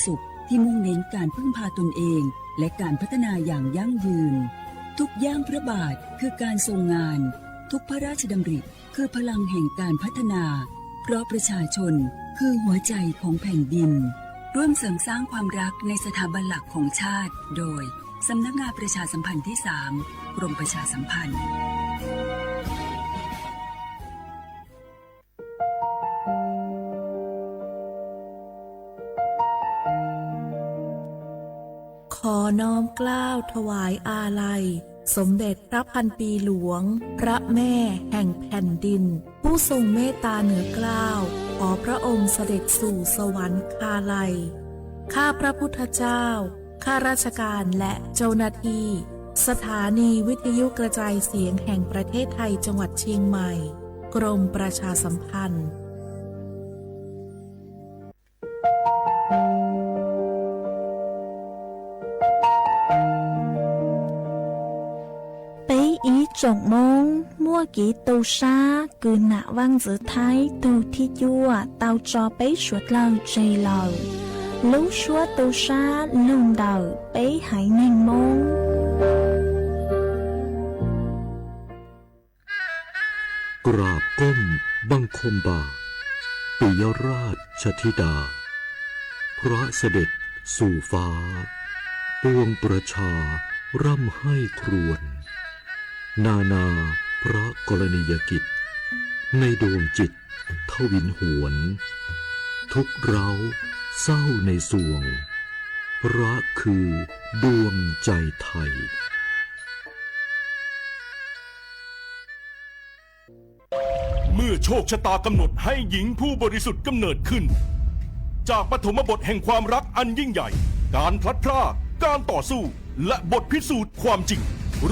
สุขที่มุ่งเน้นการพึ่งพาตนเองและการพัฒนาอย่างยั่งยืน ทุกย่างพระบาทคือการทรงงาน ทุกพระราชดำริคือพลังแห่งการพัฒนา เพราะประชาชนคือหัวใจของแผ่นดิน ร่วมเสริมสร้างความรักในสถาบันหลักของชาติ โดย สำนักงานประชาสัมพันธ์ที่สาม กรมประชาสัมพันธ์ ขอน้อมเกล้าถวายอาลัย สมเด็จพระพันปีหลวง พระแม่แห่งแผ่นดิน ผู้ทรงเมตตาเหนือเกล้า ขอพระองค์เสด็จสู่สวรรคาลัย ข้าพระพุทธเจ้า ข้าราชการและเจ้าหน้าที่ สถานีวิทยุกระจายเสียงแห่งประเทศไทยจังหวัดเชียงใหม่ กรมประชาสัมพันธ์ Peb ib tsoom Hmoob muaj kev tu sab kws nam vaaj ntxwv Thaib tug thib cuaj tau tso peb suav dlawg tseg lawm. Lub suab tu sab lug ntawm peb haiv neeg Hmoob. กราบก้มบังคมบาท ปิยราชชธิดา พระเสด็จสู่ฟ้า ปวงประชาร่ำไห้ครวญ นานาพระกรณียกิจ ในดวงจิตทวินหวน ทุกข์ร้าวเศร้าในสวง พระคือดวงใจไทย เมื่อโชคชะตากำหนดให้หญิงผู้บริสุทธิ์กำเนิดขึ้น จากปฐมบทแห่งความรักอันยิ่งใหญ่ การพลัดพราก การต่อสู้ และบทพิสูจน์ความจริง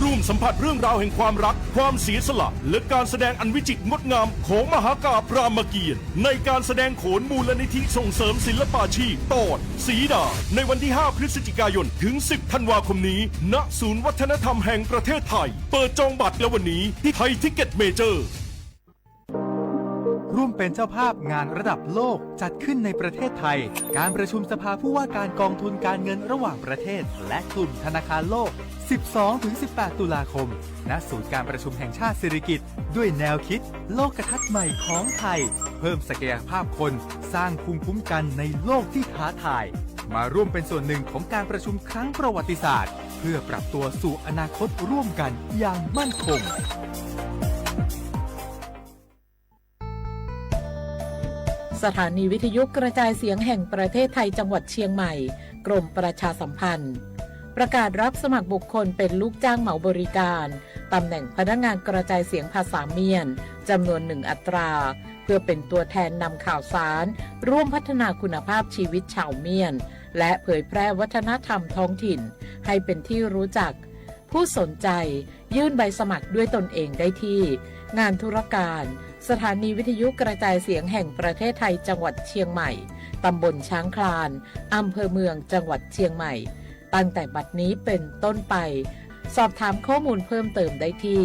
ร่วมสัมผัสเรื่องราวแห่งความรัก ความเสียสละ และการแสดงอันวิจิตรงดงามของมหากาพย์รามเกียรติ์ ในการแสดงโขนมูลนิธิส่งเสริมศิลปาชีพ ตอน สีดา ในวันที่ ห้า พฤศจิกายน ถึง สิบ ธันวาคมนี้ ณ ศูนย์วัฒนธรรมแห่งประเทศไทย เปิดจองบัตรแล้ววันนี้ที่ไทยทิกเก็ตเมเจอร์ ร่วมเป็นเจ้าภาพงานระดับโลกจัดขึ้นในประเทศไทย การประชุมสภาผู้ว่าการกองทุนการเงินระหว่างประเทศ และกลุ่มธนาคารโลก สิบสองถึงสิบแปด ตุลาคม ณ ศูนย์การประชุมแห่งชาติสิริกิติ์ ด้วยแนวคิดโลกทัศน์ใหม่ของไทย เพิ่มศักยภาพคน สร้างภูมิคุ้มกันในโลกที่ท้าทาย มาร่วมเป็นส่วนหนึ่งของการประชุมครั้งประวัติศาสตร์ เพื่อปรับตัวสู่อนาคตร่วมกันอย่างมั่นคง สถานีวิทยุกระจายเสียงแห่งประเทศไทยจังหวัดเชียงใหม่ กรมประชาสัมพันธ์ ประกาศรับสมัครบุคคลเป็นลูกจ้างเหมาบริการ ตำแหน่งพนักงานกระจายเสียงภาษาเมียน จำนวนหนึ่งอัตรา เพื่อเป็นตัวแทนนำข่าวสาร ร่วมพัฒนาคุณภาพชีวิตชาวเมียน และเผยแพร่วัฒนธรรมท้องถิ่น ให้เป็นที่รู้จัก ผู้สนใจยื่นใบสมัครด้วยตนเองได้ที่ งานธุรการ สถานีวิทยุกระจายเสียงแห่งประเทศไทยจังหวัดเชียงใหม่ ตำบลช้างคลาน อำเภอเมือง จังหวัดเชียงใหม่ ตั้งแต่บัดนี้เป็นต้นไป สอบถามข้อมูลเพิ่มเติมได้ที่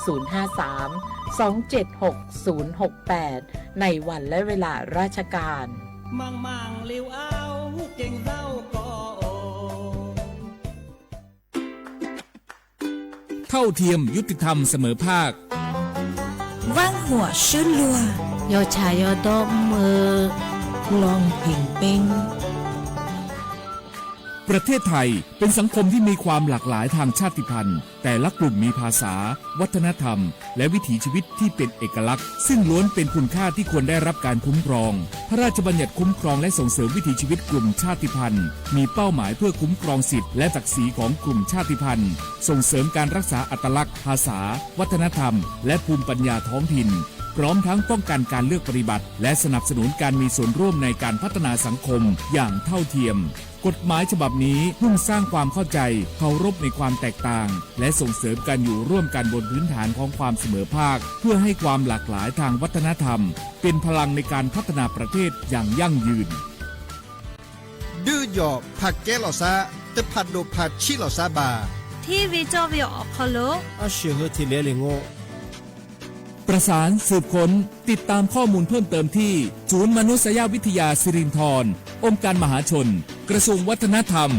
ศูนย์ห้าสาม สองเจ็ดหก ศูนย์หกแปด ในวันและเวลาราชการ เท่าเทียม ยุติธรรม เสมอภาค Vaj huam swb luag, yog tsham yog tob mw, loo heev peeb. ประเทศไทยเป็นสังคมที่มีความหลากหลายทางชาติพันธุ์ แต่ละกลุ่มมีภาษา วัฒนธรรม และวิถีชีวิตที่เป็นเอกลักษณ์ ซึ่งล้วนเป็นคุณค่าที่ควรได้รับการคุ้มครอง พระราชบัญญัติคุ้มครองและส่งเสริมวิถีชีวิตกลุ่มชาติพันธุ์ มีเป้าหมายเพื่อคุ้มครองสิทธิและศักดิ์ศรีของกลุ่มชาติพันธุ์ ส่งเสริมการรักษาอัตลักษณ์ ภาษา วัฒนธรรม และภูมิปัญญาท้องถิ่น พร้อมทั้งป้องกันการเลือกปฏิบัติ และสนับสนุนการมีส่วนร่วมในการพัฒนาสังคมอย่างเท่าเทียม กฎหมายฉบับนี้มุ่งสร้างความเข้าใจ เคารพในความแตกต่าง และส่งเสริมการอยู่ร่วมกันบนพื้นฐานของความเสมอภาค เพื่อให้ความหลากหลายทางวัฒนธรรม เป็นพลังในการพัฒนาประเทศอย่างยั่งยืน Dwb yom phaj kev los xav, tej phaj dum phaj tshib los xav npaj. Thib vij coj vij os qhov lug, ob sim hwj thim liav li nqub. ประสานสืบค้นติดตามข้อมูลเพิ่มเติมที่ศูนย์มนุษยวิทยาสิรินธร องค์การมหาชน กระทรวงวัฒนธรรม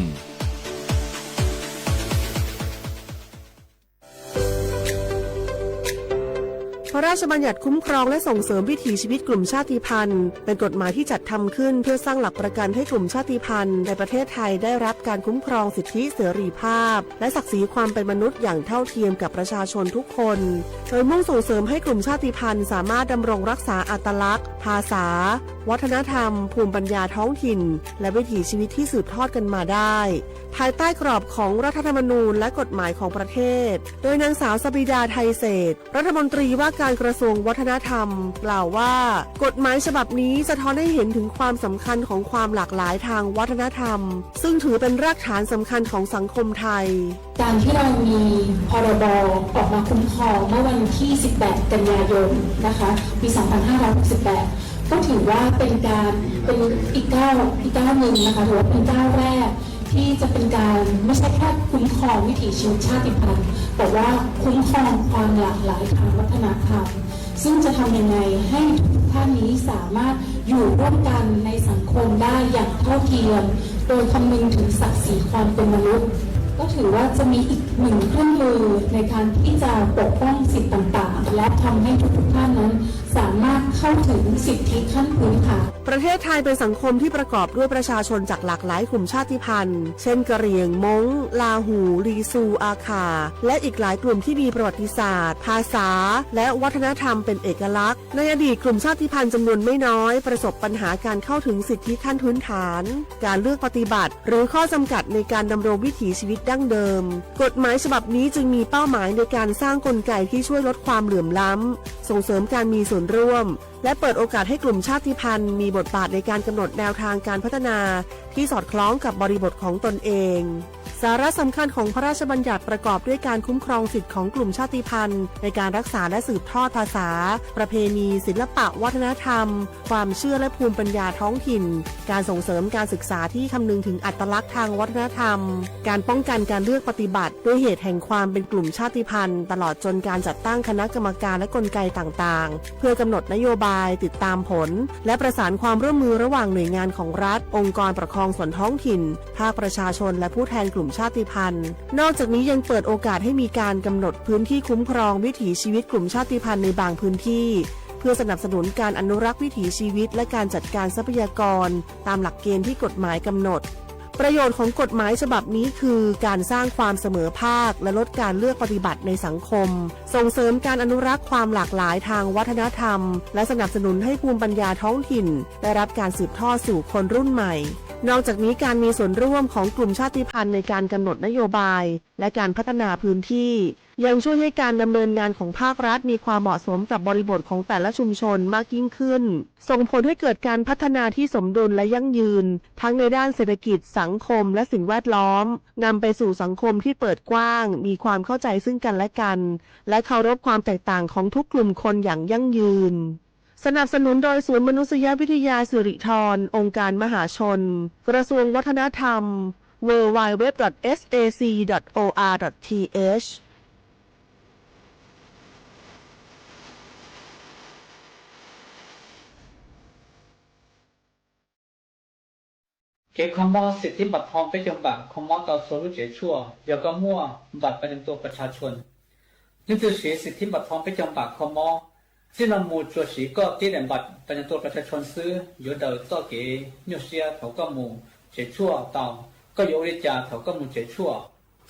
พระราชบัญญัติคุ้มครองและส่งเสริมวิถีชีวิตกลุ่มชาติพันธุ์ เป็นกฎหมายที่จัดทำขึ้นเพื่อสร้างหลักประกันให้กลุ่มชาติพันธุ์ในประเทศไทยได้รับการคุ้มครองสิทธิเสรีภาพ และศักดิ์ศรีความเป็นมนุษย์อย่างเท่าเทียมกับประชาชนทุกคน โดยมุ่งส่งเสริมให้กลุ่มชาติพันธุ์สามารถดำรงรักษาอัตลักษณ์ ภาษา วัฒนธรรม ภูมิปัญญาท้องถิ่น และวิถีชีวิตที่สืบทอดกันมาได้ ภายใต้กรอบของรัฐธรรมนูญและกฎหมายของประเทศ โดยนางสาวสบิดา ไทยเศรษฐ รัฐมนตรีว่าการกระทรวงวัฒนธรรม กล่าวว่า กฎหมายฉบับนี้สะท้อนให้เห็นถึงความสำคัญของความหลากหลายทางวัฒนธรรม ซึ่งถือเป็นรากฐานสำคัญของสังคมไทย การที่เรามี พรบ ออกมาคุ้มครองเมื่อวันที่ สิบแปด กันยายน นะคะ ปี สองพันห้าร้อยหกสิบแปด ก็ถือว่าเป็นการ เป็นอีกก้าว อีกก้าวหนึ่งนะคะ ถือว่าเป็นก้าวแรกที่จะเป็นการไม่ใช่แค่คุ้มครองวิถีชีวิตชาติพันธุ์ แต่ว่าคุ้มครองความหลากหลายทางวัฒนธรรม ซึ่งจะทำยังไงให้ทุกท่านนี้สามารถอยู่ร่วมกันในสังคมได้อย่างเท่าเทียม โดยคำนึงถึงศักดิ์ศรีความเป็นมนุษย์ ก็ถือว่าจะมีอีกหนึ่งเครื่องมือในการที่จะปกป้องสิทธิ์ต่างๆ และทำให้ทุกๆท่านนั้นสามารถเข้าถึงสิทธิขั้นพื้นฐาน ประเทศไทยเป็นสังคมที่ประกอบด้วยประชาชนจากหลากหลายกลุ่มชาติพันธุ์ เช่น กะเหรี่ยง ม้ง ลาหู ลีซู อาข่า และอีกหลายกลุ่มที่มีประวัติศาสตร์ ภาษา และวัฒนธรรมเป็นเอกลักษณ์ ในอดีตกลุ่มชาติพันธุ์จำนวนไม่น้อยประสบปัญหาการเข้าถึงสิทธิขั้นพื้นฐาน การเลือกปฏิบัติ หรือข้อจำกัดในการดำรงวิถีชีวิตดั้งเดิม กฎหมายฉบับนี้จึงมีเป้าหมายในการสร้างกลไกที่ช่วยลดความเหลื่อมล้ำ ส่งเสริมการมีส่วนร่วม และเปิดโอกาสให้กลุ่มชาติพันธุ์มีบทบาทในการกำหนดแนวทางการพัฒนาที่สอดคล้องกับบริบทของตนเอง สาระสำคัญของพระราชบัญญัติประกอบด้วยการคุ้มครองสิทธิ์ของกลุ่มชาติพันธุ์ในการรักษาและสืบทอดภาษา ประเพณี ศิลปะวัฒนธรรม ความเชื่อและภูมิปัญญาท้องถิ่น การส่งเสริมการศึกษาที่คำนึงถึงอัตลักษณ์ทางวัฒนธรรม การป้องกันการเลือกปฏิบัติด้วยเหตุแห่งความเป็นกลุ่มชาติพันธุ์ ตลอดจนการจัดตั้งคณะกรรมการและกลไกต่างๆ เพื่อกำหนดนโยบาย ติดตามผล และประสานความร่วมมือระหว่างหน่วยงานของรัฐ องค์กรปกครองส่วนท้องถิ่น ภาคประชาชน และผู้แทนกลุ่มชาติพันธุ์ นอกจากนี้ยังเปิดโอกาสให้มีการกำหนดพื้นที่คุ้มครองวิถีชีวิตกลุ่มชาติพันธุ์ในบางพื้นที่ เพื่อสนับสนุนการอนุรักษ์วิถีชีวิต และการจัดการทรัพยากร ตามหลักเกณฑ์ที่กฎหมายกำหนด ประโยชน์ของกฎหมายฉบับนี้คือการสร้างความเสมอภาค และลดการเลือกปฏิบัติในสังคม ส่งเสริมการอนุรักษ์ความหลากหลายทางวัฒนธรรม และสนับสนุนให้ภูมิปัญญาท้องถิ่นได้รับการสืบทอดสู่คนรุ่นใหม่ นอกจากนี้การมีส่วนร่วมของกลุ่มชาติพันธุ์ในการกำหนดนโยบาย และการพัฒนาพื้นที่ ยังช่วยให้การดำเนินงานของภาครัฐมีความเหมาะสมกับบริบทของแต่ละชุมชนมากยิ่งขึ้น ส่งผลให้เกิดการพัฒนาที่สมดุลและยั่งยืน ทั้งในด้านเศรษฐกิจ สังคม และสิ่งแวดล้อม นำไปสู่สังคมที่เปิดกว้าง มีความเข้าใจซึ่งกันและกัน และเคารพความแตกต่างของทุกกลุ่มคนอย่างยั่งยืน สนับสนุนโดยศูนย์มนุษยวิทยาสิริธร องค์การมหาชน กระทรวงวัฒนธรรม ดับเบิลยูดับเบิลยูดับเบิลยูดับเบิลยูดอทเอสเอซีดอทโออาร์ดอททีเอช Kev kho mob สิทธิบัตรทอง peb caug npam kho mob tau txhua lub tsev tshuaj yog koj muaj บัตรประจำตัวประชาชน. Leej twg siv สิทธิบัตรทอง peb caug npam kho mob, txij no mus tsuas siv koj tib daim บัตรประจำตัวประชาชน xwb yuav daws txoj kev nyuaj siab thaum koj mus tsev tshuaj tau. Koj yuav ua li cas thaum koj mus tsev tshuaj?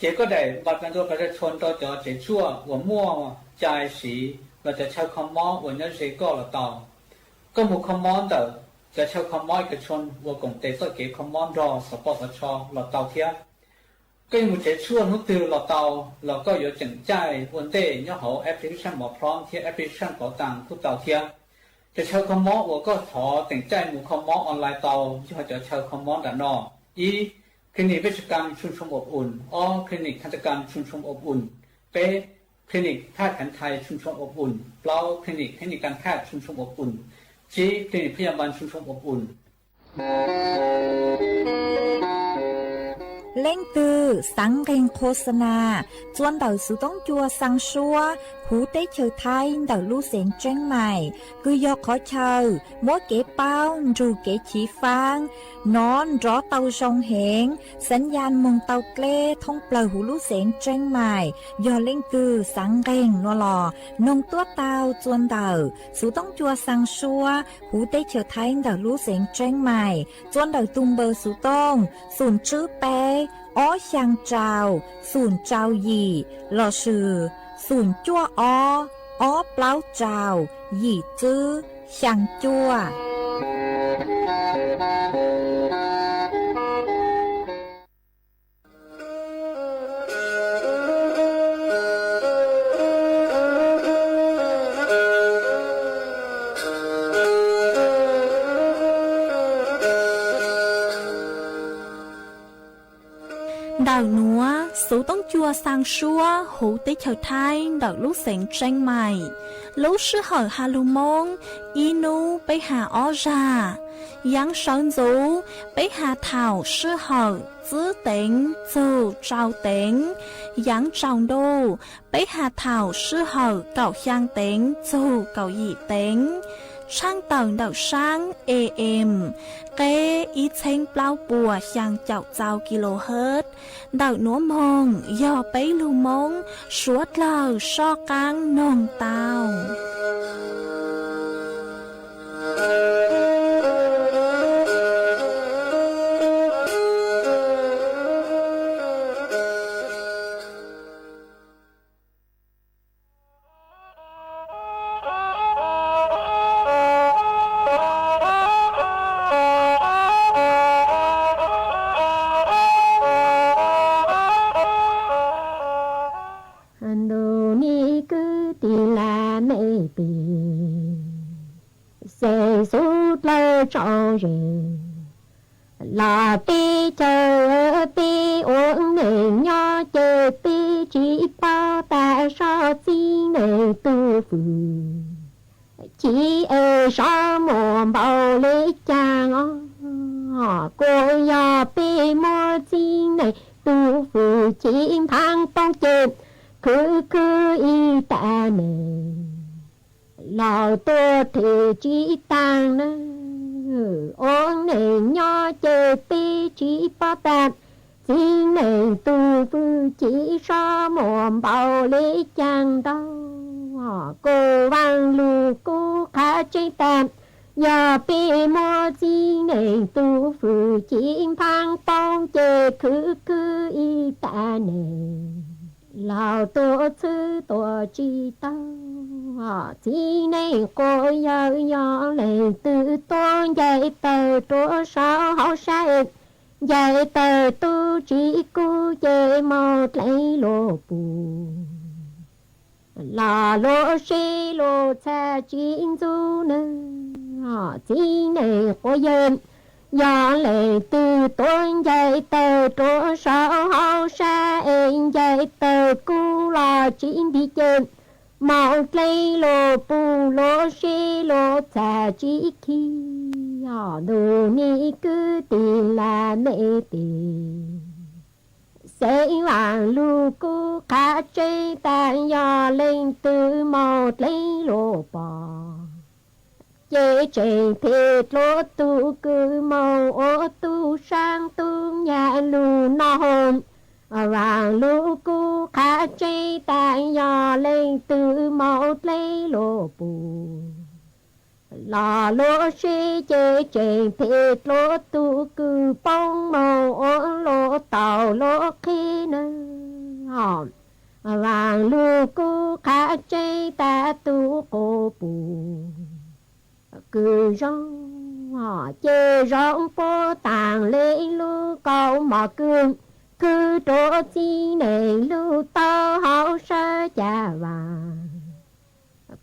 Ces koj daim บัตรประจำตัวประชาชน rau cov tsev tshuaj uas muaj cai siv los cov chaw kho mob uas nyob ze koj los tau. Koj mus kho mob ntawm cov chaw kho mob ib kas tshooj uas koom tes txoj kev kho mob nrog xov poj xov tsho los tau thiab. Koj yuav mus tsev tshuaj hnub twg los tau, los koj yuav tseem caij ua ntej nyob hauv application Mov Phoom thiab application Pov Tang kuj tau thiab. Cov chaw kho mob uas koj thov teem caij mus kho mob online tau yog cov chaw kho mob nram no: ib, clinic Vej Tsab Kam Tshooj Tshooj Ob Uns; ob, clinic Thaj Tsab Kam Tshooj Tshooj Ob Uns; peb, clinic Thaj Kheev Thais Tshooj Tshooj Ob Uns; plaub, clinic Theeb Nyas Kam Thaj Tshooj Tshooj Ob Uns; tsib, clinic Phab Yas Npas Tshooj Tshooj Ob Uns. Leej twg xaav nqeeg qhua xa nas txua ntawm xuv toob cua xaa suab huv teb chaws Thaib ntawm lub xeev Tseeb Mais, kws yog qhov chaw muab kev paub nrug kev chiv faab nov nrov tau zoo heev, xaav yaj moog tau dleb thoob plawg huv lub xeev Tseeb Mais. Yog leej twg xaav nqeeg no los noog tuab tau txua ntawm xuv toob cua xaa suab huv teb chaws Thaib ntawm lub xeev Tseeb Mais txua ntawm tug npawb xuv tooj xoom tswb peb ob xyaa rau xoom rau yim lossis xoom cuaj ob ob plaub rau yim tswb xyaa cuaj. Ntawm nuav xuv toob cua xaa suab huv teb chaws Thaib ntawm lub xeev Tseeb Mais, lub sij hawm has lug Moob ib nub peb has ob zag. Yaav sawv ntxuv peb has thaum sij hawm txwb teev txug tsau teev. Yaav tsaus ntuj peb has thaum sij hawm kaum xyaa teev txug kaum yim teev. Tshaaj tawm ntawm saab A M qeb ib txheeb plaub puas xyaa caum txau kilohertz. Ntawm nuav moog yog peb lug Moob suav dlawg soj qaab noog tau. Ntuj niam kwv tij laj mej tij, xeev xuv dlawg tsaus zes, los teb chaws peb ua neej nyob ces peb tsis paub tas soj txiv neej tu fwm, chiv es soj muag npaum le caag os. Kuj yog peb muaj txiv neej tu fwm chiv nphaab poob ces khwv khwv ib tag neej, laug tuaj them tsis taag na. Ua neej nyob ces peb tsis paub tas txiv neej tu fwm chiv soj muag npaum le caag ntau. Kuv vaaj lug kuv qha tseeb tas, yog peb muaj txiv neej tu fwm chiv nphaab poob ces khwv khwv ib tag neej, laug tuaj txhwb tuaj tsis tau. Txiv neej quas yawg yog leej twg tuaj ncaim tawg rua saum hauv sab, ncaim tawg tub tsis kub ces moog dlev luag pum, los luag seb luag txhaj tsis ntxub na. Txiv neej quas yawg yog leej twg tuaj ncaim tawg rua saum hauv sab es ncaim tawg kub los tsis nti ces moog dlev luag pum luag seb luag txhaj tsis khi. Ntuj niam kwv tij laj mej tij, xeeb vaaj lug kuv qha tseeb tas, yog leej twg moog dlev luag pum ces tseem phem dlua tug kws moog ua tub saab tub nyag lug noj. Vaaj lug kuv qha tseeb tas, yog leej twg moog dlev luag pum los luag seb ces tseem phem dlua tug kws poob moog ua luag taug luag qhib na. Vaaj lug kuv qha tseeb tas, tub quas pum kws zoo ces zoo puab taag le lub kaus mom kws khwv rua txiv neej lub taub hau sab ca vaaj.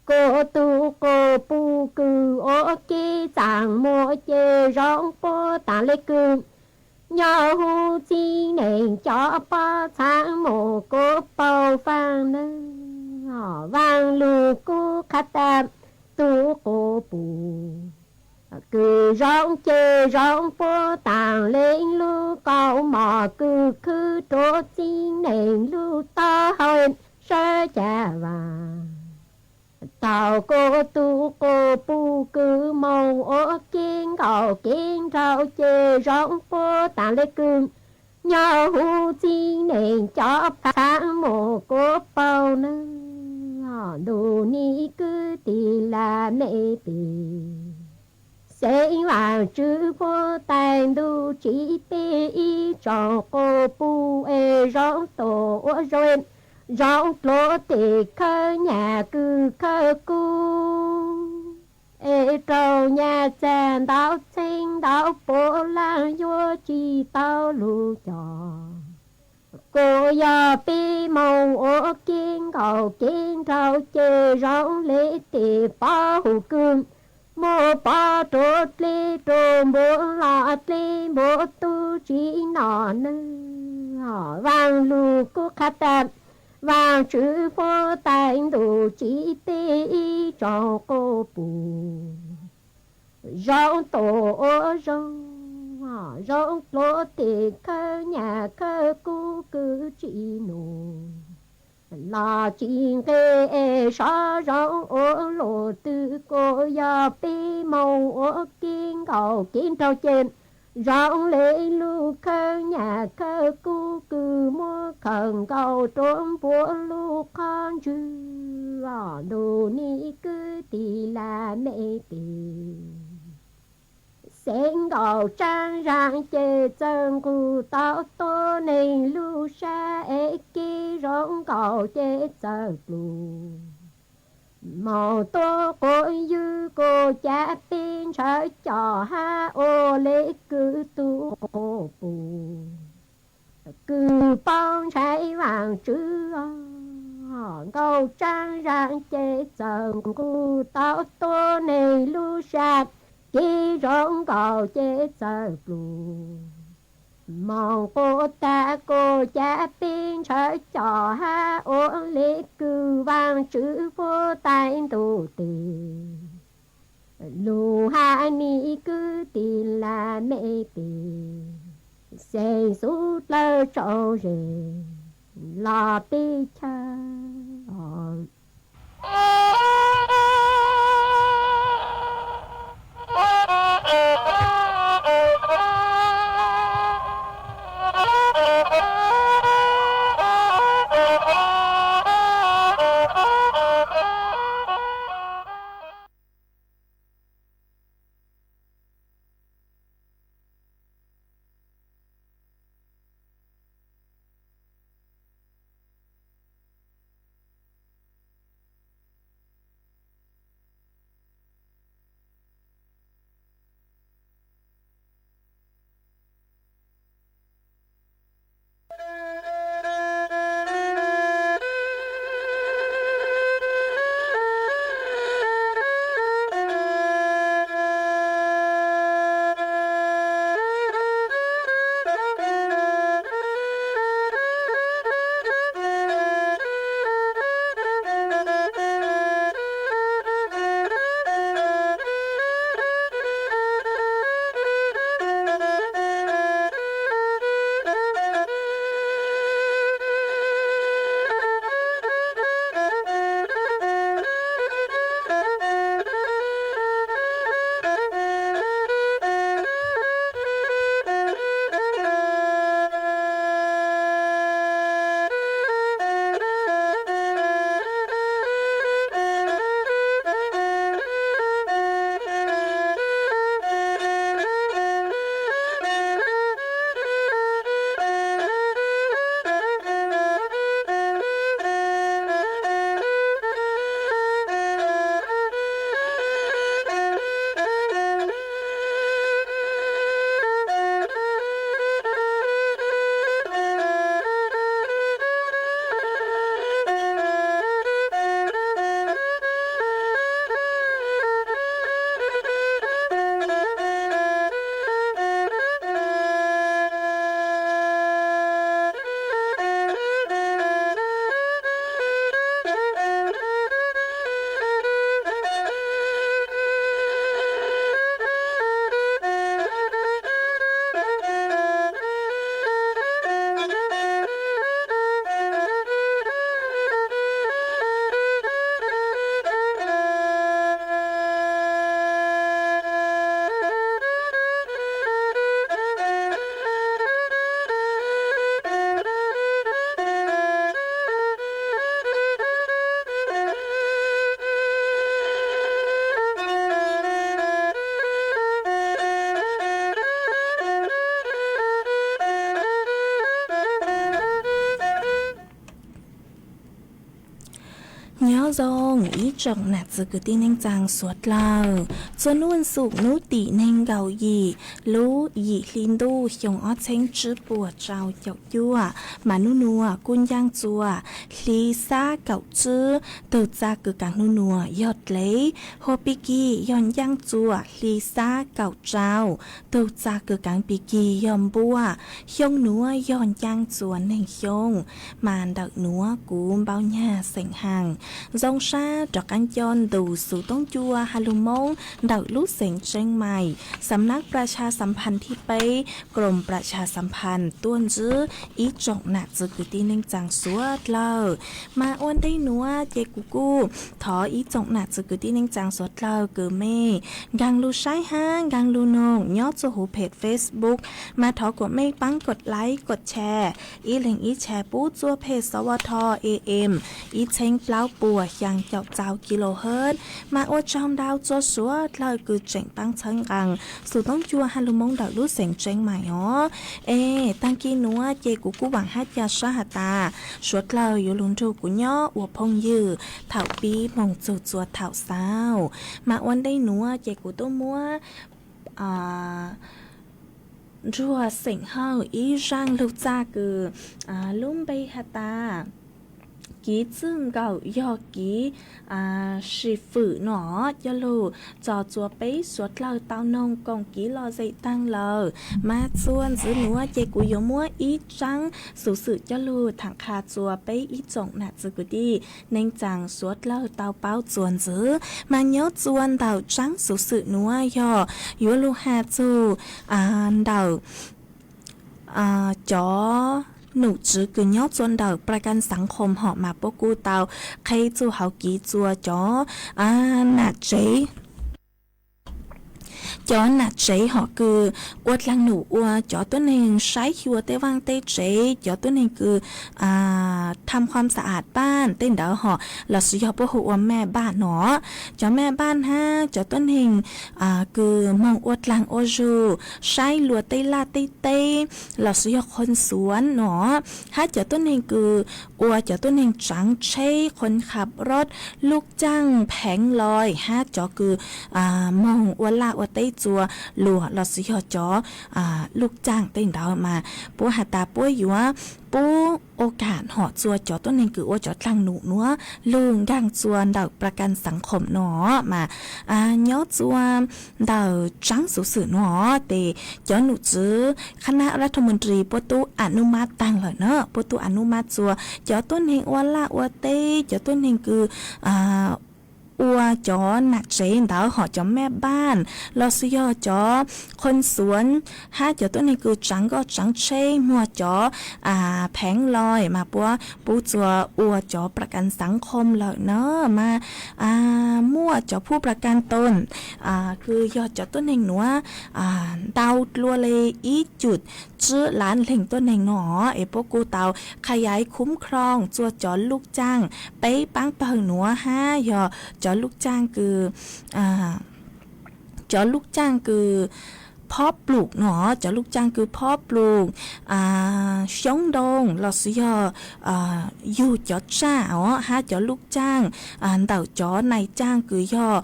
Kuv tub quas pum kws ua kev txaam muag ces zoo puab taag le kws nyob huv txiv neej cov pob txhaa muag kuv paub faaj na. Vaaj lug kuv qha tas, tub quas pum Kws zoo ceg zoo puab taag le lug kaus mom, kws khwb rua txiv neeg lug taub hau, sawv ca vaam. Thaus kuv tug quas puj kws moog ua kev nkaum kev nraug ces zoo puab taag le kws nyob huv txiv neej cov phaab moog kuas paug nawb. Ntuj nim kwv tij laj mej pim, xeeb Vaajtswv puab tais ntuj tsim teb ib tsoom quas puj es zoo tuam ua zoo, zoo dluav tes khawb nyaj kws khawb kub, es raug nyaj txag ntau txheeb ntau puab laag yuav tsi tau lug coj. Kuas yog peb moog ua kev nkaum kev nraug ces zoo le tes pob huv kws muaj pob rua dleb rua npuav los dleb npuav tub tsi nom nawb. Vaaj lug kuj qha tas, Vaajtswv puab tais ntuj tsim teb ib tsoom quas puj zoo tuam ua zoo, zoo dluav tes khawb nyaj khawb kub kws tsi num los tsi nqe es sov zoo ua luaj twg. Kuas yog peb moog ua kev nkaum kev nraug ces zoo le lug khawb nyaj khawb kub kws muab khaws nkaus rua npuav lub qhov ntswg. Ntuj nim kwv tij laj mej pim, xeeb nkaum tsaab zaam ces txawm nqug tau tuab neeg lub sab es kev zoo nkaum ces txawm pluj. Moog tuab quas ywg kuas cav peb ntshawv coj hab ua le kws tug quas puj kws paub ntshai Vaajtswv. Nkaum tsaab zaam ces txawm nqug tau tuab neeg lub sab, kev zoo nkaum ces txawm pluj. Moog quas tag kuas cav peb ntshawv coj hab ua le kws Vaajtswv puab tais ntuj tes lug hab nim kwv tij laj mej pim, xeeb xub dlawg tsaus zes los peb chaw. Nyob zoo ib tsoom nam txiv kwv tij neej tsaa suav dlawg, txhua nub xum nub tim neeg nkaum yim lub yim hli ntuj xyoo ob txheeb tsib puas rau caum cuaj, mas nub nuav kuj ncaaj txua hli xab kaum tsib, tug txaa kws kaav nub nuav yog dlev, hua pig kig yog ncaaj txua hli xab kaum rau, tug txaa kws kaav pig kig yog npua, xyoo nuav yog ncaaj txua neeg xyoo. Mas ntawm nuav kuv npau nyag xeem haas zoo sab rov qaab coj ntu xov tooj cua has lug Moob ntawm lub xeev Tseeb Mais, xam nab plas tshas xam phas thib peb, krom plas tshas xam phas tuaj ntsib ib tsoom nam txiv kwv tij neej tsaa suav dlawg. Mas ua ntej nuav ces kuv kuj thov ib tsoom nam txiv kwv tij neej tsaa suav dlawg kws mej nkaag lug saib hab nkaag lug noog nyob txuj huv peg Facebook, mas thov kuas mej paab kod like kod share, ib leeg ib share pub txuj peg sov vo tho am ib txheeb plaub puas xyaa caum txaus kilohertz. Mas ua tsaug ntau txua suav dlawg kws tseem paab txhawb nqaa xov tooj cua has lug Moob ntawm lub xeev Tseeb Mais os. Es taag kis nuav ces kuv kuj vaam hab ca sab has tas suav dlawg yuav lug nrug kuv nyob ua phooj ywg thaum pib moog txug txua thaum xaus. Mas ua ntej nuav ces kuv tuaj muab nruag xeem Hawj ib zaaj lug txaj kws lub npe has tas Kiv Txwj Nkaum yog kiv si fwm no coj lug txog txua peb suav dlawg tau noog koom kiv lom zem taag lawm. Mas txuas ntxiv nuav ces kuv yuav muab ib tsaab xuv xwm coj lug thaam qha txua peb ib tsoom nam txiv kwv tij neej tsaa suav dlawg tau paub txuas ntxiv. Mas nyob txua ntawm tsaab xuv xwm nuav yog yuav lug has txug ntawm cov num tswv kws nyob txua ntawm plas kas xaav khoom hom mas puab kuj tau qheb txuj hauv kiv txua cov nam tsev, cov nam tsev hom kws ua dlaag num ua cov tuab neeg saib xyuas tej vaaj tej tsev, cov tuab neeg kws tham khuam xa am paaj tej ntawd hom lossis yog puab hu ua mej npaaj no. Cov mej npaaj hab cov tuab neeg kws moog ua dlaag ua zug saib luas tej laj tej teb lossis yog khon xuav no, hab cov tuab neeg kws ua cov tuab neeg tsaav tsheb khon khab roj luj caaj pheev lois hab cov kws moog ua laj ua teb txua luas lossis yog cov luj caaj tej ntawd mas puab has tas puab yuav pub ua kaam hom txua cov tuab neeg kws ua cov dlaag num nuav lug nkaag txua ntawm plas kas xaav khoom no mas nyob txua ntawm tsaab xuv xwm nuav tes cov num tswv khab nab rab thaj mws ris puab tub a nub mab taag lawm na, puab tub a nub mab txua cov tuab neeg ua laj ua teb, cov tuab neeg kws ua cov nam tsev ntawd hom cov mej npaaj lossis yog cov khon xuav hab cov tuab neeg kws tsaav nkoj tsaav tsheb muag cov pheev lois mas puab pub txua ua cov plas kas xaav khoom lawm na mas muaj cov phuj plas kas toos kws yog cov tuab neeg nuav ntau dlua le ib cum tsib lav leeg tuab neeg no es puab kuj tau qha yaiv khum khrooj txua cov luj caaj peb paab pawg nuav hab yog cov luj caaj kws cov luj caaj kws phob plum no, cov luj caaj kws phob plum xyoob ntoo lossis yog yug cov tsaj os hab cov luj caaj ntawm cov nais caaj kws yog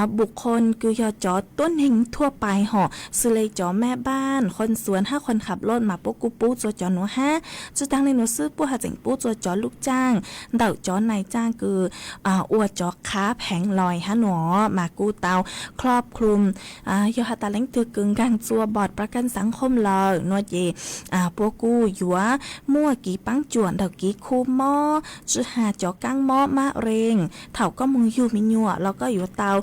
npum khon kws yog cov tuab neeg thuaj pais hom xws le cov mej npaaj, khon xuav hab khon khab loj mas puab kuj pub txua cov nuav hab. Tsi taag le nuav xwb puab has tseem pub txua cov luj caaj ntawm cov nais caaj kws ua cov qhab pheev lois hab no mas kuj tau khlob khloom yog has tas leej twg kws nkaag txua npom plas kas xaav khoom lawm no ces puab kuj yuav muaj kiv paab cuam ntawm kiv khu mob, tsi has cov kaab mob mab rees. Thaum koj moog yug me nyuam los koj yuav tau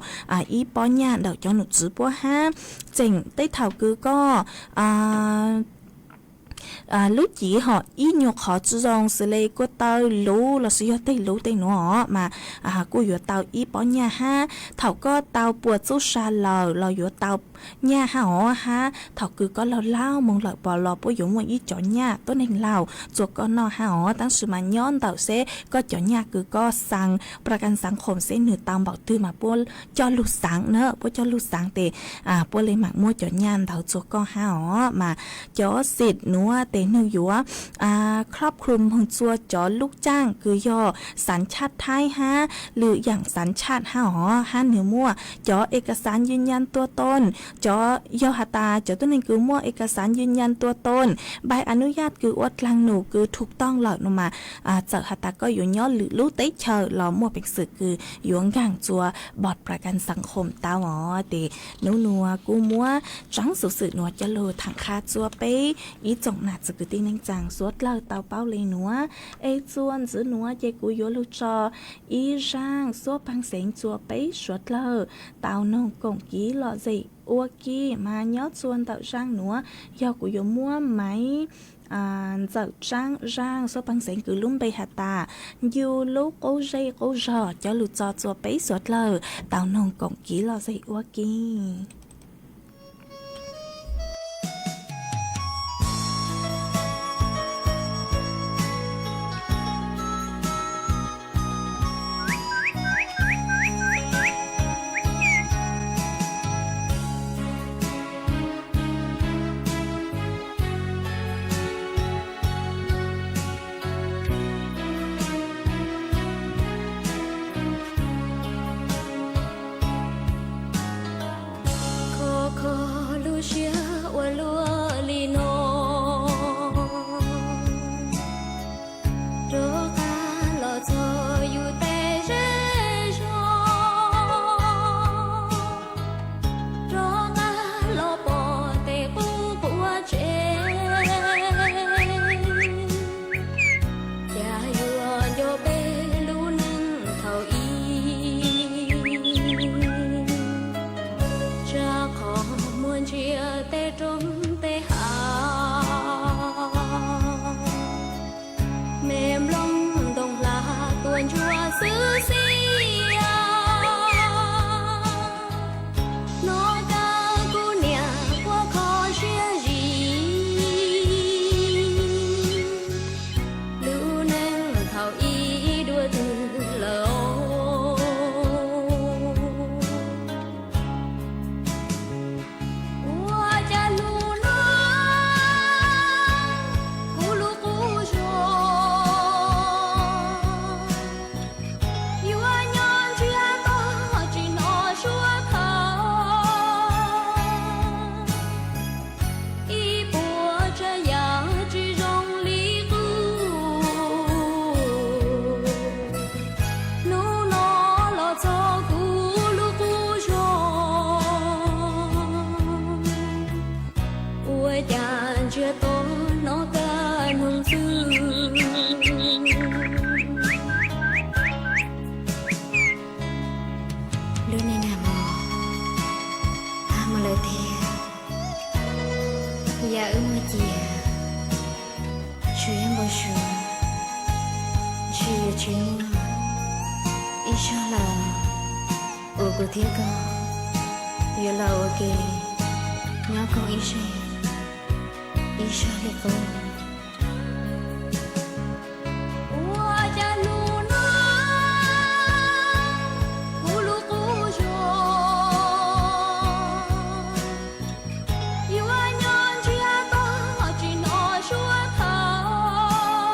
ib pob nyaj ntawm cov num tswv puab hab. Tseem tej thaum kws koj lub civ hom ib nyuag qhov tsi zoo xws le kua taw luv lossis yog teg luv tej nuav mas kuj yuav tau ib pob nyaj hab. Thaum koj tau puas txuj sa lawm los yuav tau nyaj hab os hab. Thaum kws koj laug laug moog lawm pos los puab yuav muaj ib cov nyaj tuab neeg laug txua koj noj hab os, tab sis mas nyob ntawm seb koj cov nyaj kws koj xaa plas kas xaav khoom seb nwg tau npaum twg mas puab coj lug xaav na, puab coj lug xaav tes puab le maam muab cov nyaj ntawd txua koj hab os mas cov xim nuav nuav tes nwg yuav ครอบคลุม moog txua cov lub caaj kws yog สัญชาติไทย hab lwm yaam สัญชาติ hab os, hab nwg muaj cov เอกสารยืนยันตัวตน, cov yog has tas cov tuab neeg kws muaj เอกสารยืนยันตัวตน, ใบอนุญาต kws ua dlaag num kws ถูกต้อง lawm no mas, txawm has tas koj yuav nyob lwm lub teb chaws los muaj peev xwm kws yuav nkaag txua บัตรประกันสังคม tau os. Tes nub nuav kuv muab tsaav xuv xwm nuav coj lug thaam qha txua peb ib tsoom nam txiv kwv tij neej tsaa suav dlawg tau paub le nuav. Es txuas ntxiv nuav ces kuv yuav lug tso ib zaaj xuab paag xeev txua peb suav dlawg tau noog koom kiv lom zem ua ke, mas nyob txua ntawm zaaj nuav yog kuv yuav muab maiv ntxawm tsaab zaaj xuab paag xeev kws lub npe has tas Ncu lub qub zej qub zog coj lug tso txua peb suav dlawg tau noog koom kiv lom zem ua ke. Kho kho lub siab ua luaj li no, rov qab los txog yus tej zej zog, rov qab los pom tej qub quav tsev. Cas yuav nco peb lub neej thaum ub, tsam qhov muag ntsia tej roob tej hav, me nplooj ntoo hla tuaj ntsuab xwb xwb. Hnov kawg kuv niam quaj kho siab zim, lub neej thaum ub dua twg lawm. Ua cas hnub no kuv lub qub zog yuav nyob ntsiag to tsis hnov suab thawj, ib puas tsav yam tsis zoo li qub. Hnub no los txog kuv lub qub zog, ua cas ntsiag to hnov kawg noog xwb. Lub neej nag hmo tag mus lawm thiab, yam wb muaj cias tsuas yog npau suav, ntshe yuav tsis muaj ib zaug lawm uas kuv thiab koj yuav los ua ke nyob koom ib zej ib zog li qub. Ua cas hnub no kuv lub qub zog yuav nyob ntsiag to tsis hnov suab thawj,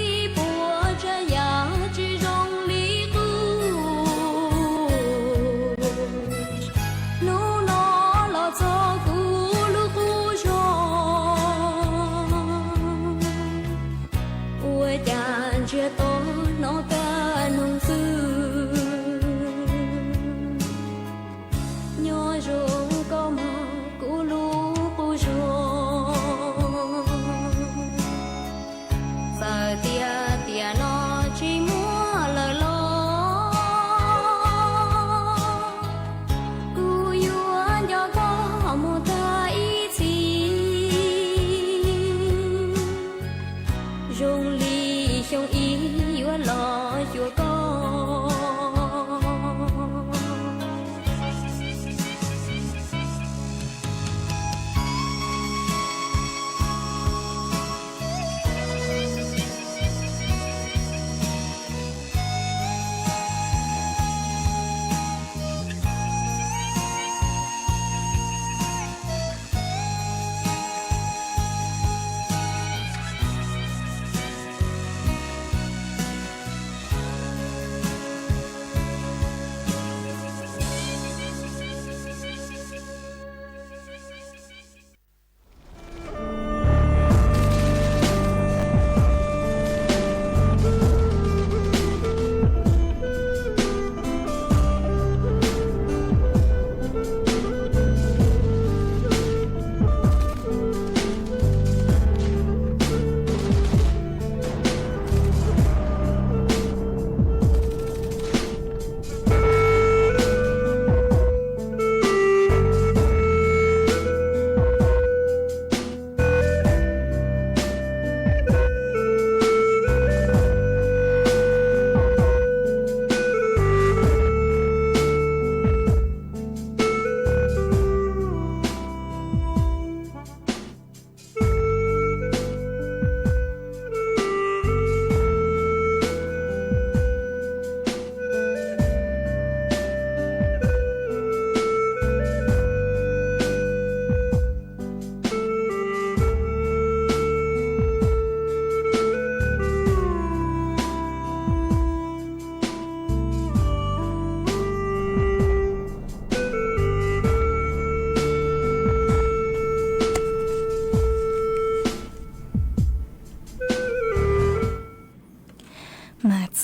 ib puas tsav yam tsis zoo li qub. Hnub no los txog kuv lub qub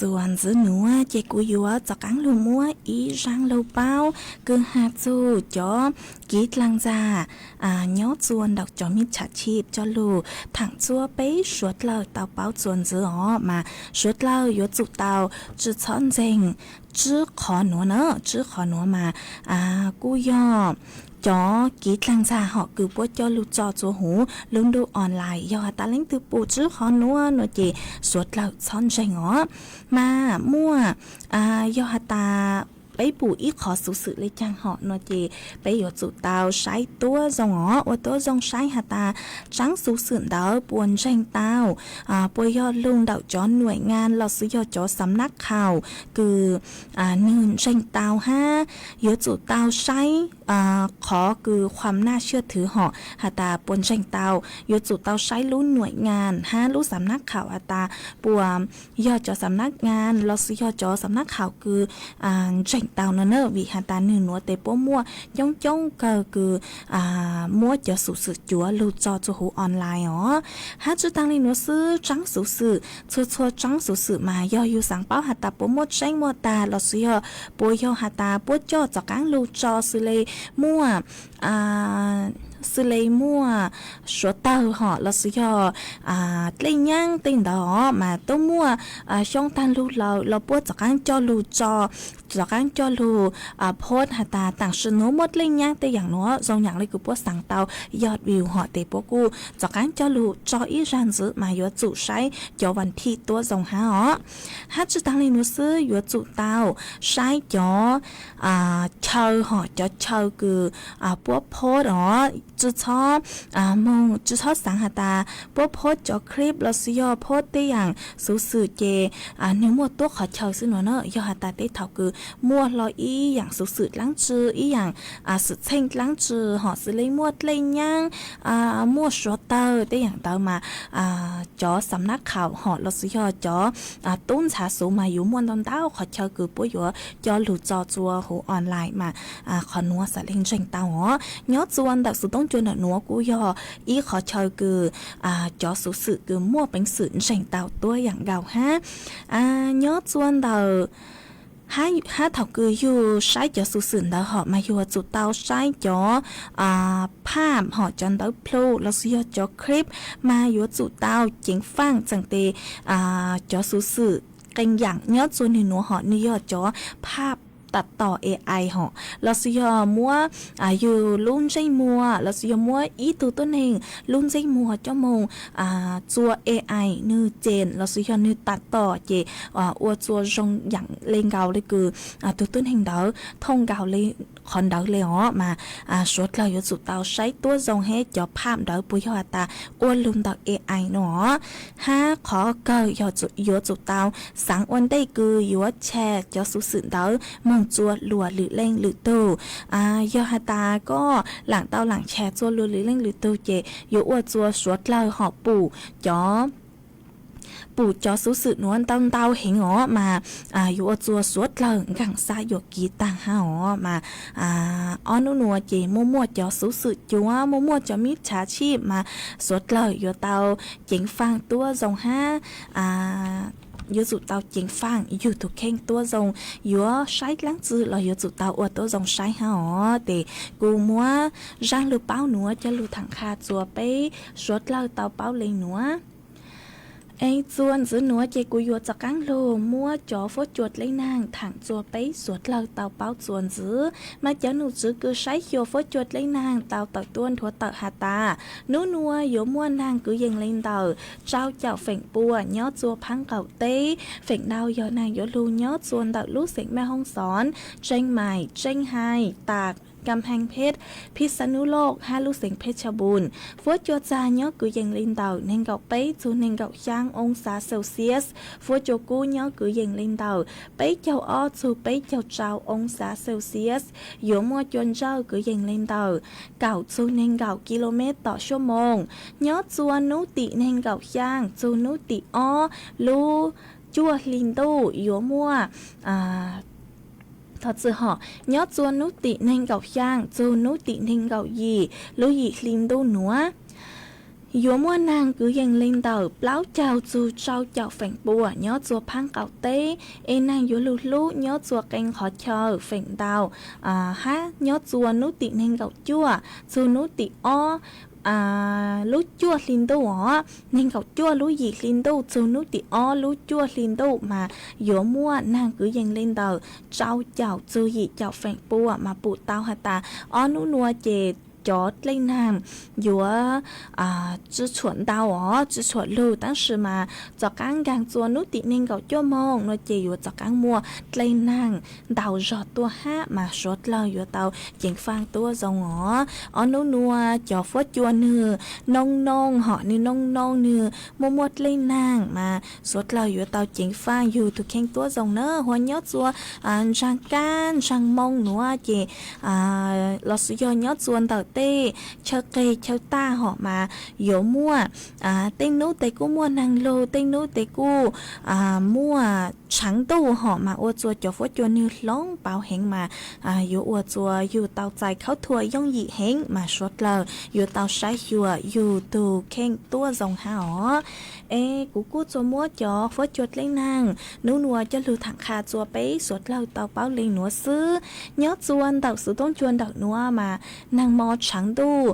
Txuas ntxiv nuav ces kuv yuav rov qaab lug muab ib zaab lug paub kws has txug cov kiv dlaag ntxag nyob txua ntawm cov mib tsham chij coj lug thaam txua peb suav dlawg tau paub txuas ntxiv os. Mas suav dlawg yuav tsum tau tsi txhob ntseeg tsib qhov nuav na, tsib qhov nuav mas kuj yog cov kiv dlaag ntxag hom kws puab coj lug tso txua huv lub ntuj online. Yog has tas leej twg pum tsib qhov nuav nuav ces suav dlawg txhob ntseeg os. Mas muaj, yog has tas peb pum ib qhov xuv xwm le caag hom nuav ces peb yuav tsum tau saib tuab zoo os, ua tuab zoo saib has tas tsaab xuv xwm ntawd puas ntseeg tau, puas yog lug ntawm cov nuam ngaa los xwb yog cov xam nab khaum kws nwg ntseeg tau hab. Yuav tsum tau saib qhov kws khuam naj siaj thwv hom has tas puas ntseeg tau. Yuav tsum tau saib lub nuam ngaa hab lub xam nab khaum has tas puas yog cov xam nab ngaa los xwb yog cov xam nab khaum kws ntseeg tau no na, vim has tas nwg nuav tes puab muaj coob coob kawg kws muab cov xuv xwm cuav lug tso txua huv online os. Hab tsi taag le nuav xwb, tsaab xuv xwm, txhua txhua tsaab xuv xwm mas yog yug xaav paub has tas puas muaj tseeb muaj tag los xwb yog puas yog has tas puab coj rov qaab lug tso xws le muaj, xws le muaj suav dlawg hom los xwb yog dlej nyaab tej ntawd os mas tub muaj xyoob taag lug lawm los puab rov qaab coj lug tso, rov qaab coj lug post has tas taam sim nuav muaj dlej nyaab tej yaam nuav zoo yaam le kws puab xaav tau yog view hom tes puab kuj rov qaab coj lug tso ib zag ntxiv mas yuav tsum saib cov vas thij tuab zoo hab os. Hab tsi taag le nuav xwb yuav tsum tau saib cov chaw hom cov chaw kws puab post os, tsi txhob moog tsi txhob xaav has tas puab post cov clip los xwb yog post tej yaam xuv xwm ces nwg muaj tuab qhov chaw xwb nuav na. Yog has tas tej thaum kws muaj hlo ib yaam xuv xwm dlaab tsi, ib yaam xwm txheej dlaab tsi hom xws le muaj dlej nyaab, muaj suav dlawg tej yaam ntawd mas cov xam nab khaum hom los xwb yog cov tub ntxhab xuv mas yuav muaj ntau ntau qhov chaw kws puab yuav coj lug tso txua huv online mas qhov nuav xaav le ntseeg tau os. Nyob txua ntawm xuv toob cua ntawm nuav kuj yog ib qhov chaw kws cov xuv xwm kws muaj peev xwm ntseeg tau tuab yaam nkaus hab. Nyob txua ntawm hab thaum kws yug saib cov xuv xwm ntawd hom mas yug yuav tsum tau saib cov phaj hom cov ntawv plhu los xwb yog cov clip mas yuav tsum tau ceev faaj txeem tes cov xuv xwm qee yaam nyob txua nwg nuav hom nwg yog cov phaj tam tom AI hom los xwb yog muab yug lub ntsej muag los xwb yog muab ib tug tuab neeg lub ntsej muag coj moog txua AI nwg cees los xwb yog nwg tam tom ces ua txua zoo yaam le nkaus le kws tug tuab neeg ntawd thooj nkaus le qhov ntawd le os mas suav dlawg yuav tsum tau saib tuab zoo hab cov phaj ntawd puas yog has tas ua lug ntawm AI no os. Hab qhov kawg yuav tsum tau xaav ua ntej kws yuav tshaj cov xuv xwm ntawd moog txua luas lwm leej lwm tug. Yog has tas koj laam tau laam tshaj txua luas lwm leej lwm tug ces yuav ua txua suav dlawg hom pum cov pum cov xuv xwm nuav ntau ntau heev os mas yuav ua txua suav dlawg nkaam xav yuam kev taag hab os mas ob nub nuav ces muaj muaj cov xuv xwm cuav, muaj muaj cov mib tshab chim mas suav dlawg yuav tau ceev faaj tuab zoo hab yuav tsum tau ceev faaj yug tug kheej tuab zoo, yuav saib dlaab tsi los yuav tsum tau ua tuab zoo saib hab os. Tes kuv muab zaaj lug paub nuav coj lug thaam qha txua peb suav dlawg tau paub le nuav. Es txua ntxiv nuav ces kuv yuav rov qaab lug muab cov fuab cua dleb naag thaam txua peb suav dlawg tau paub txua ntxiv. Mas cov nom tswv kws saib xyuas fuab cua dleb naag tau tawm tuab nthuav tawm has tas, nub nuav yuav muaj naag kwv yees le ntawm rau caum feem pua nyob txua phaab qaum teb. Feem ntau yog naag yuav lug nyob txua ntawm lub xeem Maj Hoob Xoob, Tseej Maim, Tseej Hais, Tas, Kam Heej Pheb, Phij Xab Nub Loj hab lub xeem Phej Tshaj Npun. Fuab cua txag nyob kwv yees le ntawm neeg nkaum peb txug neeg nkaum xyaa oo xav Celsius. Fuab cua kub nyob kwv yees le ntawm peb caug ob txug peb caug rau oo xav Celsius. Yuav muaj cua ntsawj kwv yees le ntawm kaum txug neeg nkaum kilomev tom suab moos. Nyob txua nub tim neeg nkaum xyaa txug nub tim ob lub cuaj hli ntuj yuav muaj Thov txwm hom, nyob txua nub tim neeg nkaum xyaa txug nub tim neeg nkaum yim lub yim hli ntuj nuav. Yuav muaj neeg kwv yees li ntawm plaub caug txug rau caum feem pua nyob txua phaab qaum teb, es neeg yuav lug hlub nyob txua qee qhov chaw feem ntau hab nyob txua nub tim neeg nkaum cuaj txug nub tim ob lub cuaj hli ntuj os, neeg nkaum cuaj lub yim hli ntuj txug nub tim ob lub cuaj hli ntuj mas yuav muaj neeg kwv yees li ntawm rau caum txug yim caum feem pua mas pum tau has tas ob nub nua ces cov dlej neeg yuav tsi tshuam ntau os, tsi tshuam lug, tab sis mas tom qaab nkaag txua nub tim neeg nkaum cuaj moog nua ces yuav tom qaab muaj dlej neeg ntau zog tuaj hab mas suav dlawg yuav tau ceev faaj tuab zoo os. Ob nub nua cov fuab cua nwg noog noog hom nwg noog noog nwg muaj muaj dlej neeg mas suav dlawg yuav tau ceev faaj yug tug kheej tuab zoo na. Huas nyob txua ntsaag kab ntsaag moo nuav ces los sis yog nyob txua ntawm tej chaw qeg chaw tag hom mas yuav muaj tej nub tes kuj muaj neeg lug, tej nub tes kuj muaj tshaav ntuj hom mas ua txua cov fuab cua nwg hloov pauv heev mas yuav ua txua yug tau txais khaub thuas yooj yim heev mas suav dlawg yuav tau saib xyuas yug tug kheej tuab zoo hab os. Es kuv kuj txua muab cov fuab cua dlej neeg nub nua coj lug thaam qha txua peb suav dlawg tau paub le nuav xwb. Nyob txua ntawm xuv toob cua ntawm nuav mas neeg mo tshaav ntuj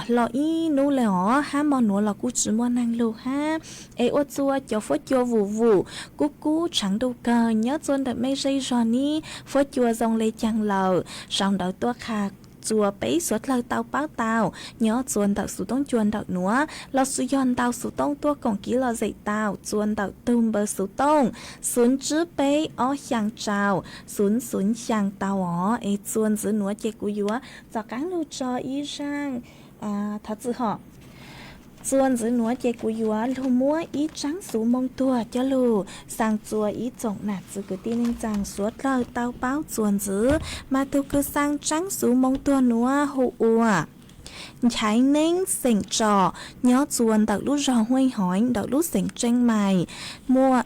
hlo ib nub le os, hab mo nuav los kuj tsi muaj neeg lug hab. Es ua txua cov fuab cua vum vum kub kub tshaav ntuj kawg nyob txua ntawm mej zej zog nib fuab cua zoo le caag lawm, sau ntawv tuaj qha txua peb suav dlawg tau paub tau nyob txua ntawm xuv toob cua ntawm nuav, los sis yog ntau xuv toob tuaj koom kiv lom zem tau txua ntawm tug npawb xuv toob xwb tsib peb ob xyaa rau xwb xwb xyaa tau os. Es txua ntxiv nuav ces kuv yuav tom qaab lug tso ib zaaj thov txim hom. Txua ntxiv nuav ces kuv yuav lug muab ib tsaab xuv moo tuag coj lug xaa txua ib tsoom nam txiv kwv tij neej tsaa suav dlawg tau paub txua ntxiv. Mas tug kws xaa tsaab xuv moo tuag nuav hu ua Nchaiv Neeb xeem Tsom nyob txua ntawm lub zog Huaj Hoiv ntawm lub xeem Tseeb Mais. Muaj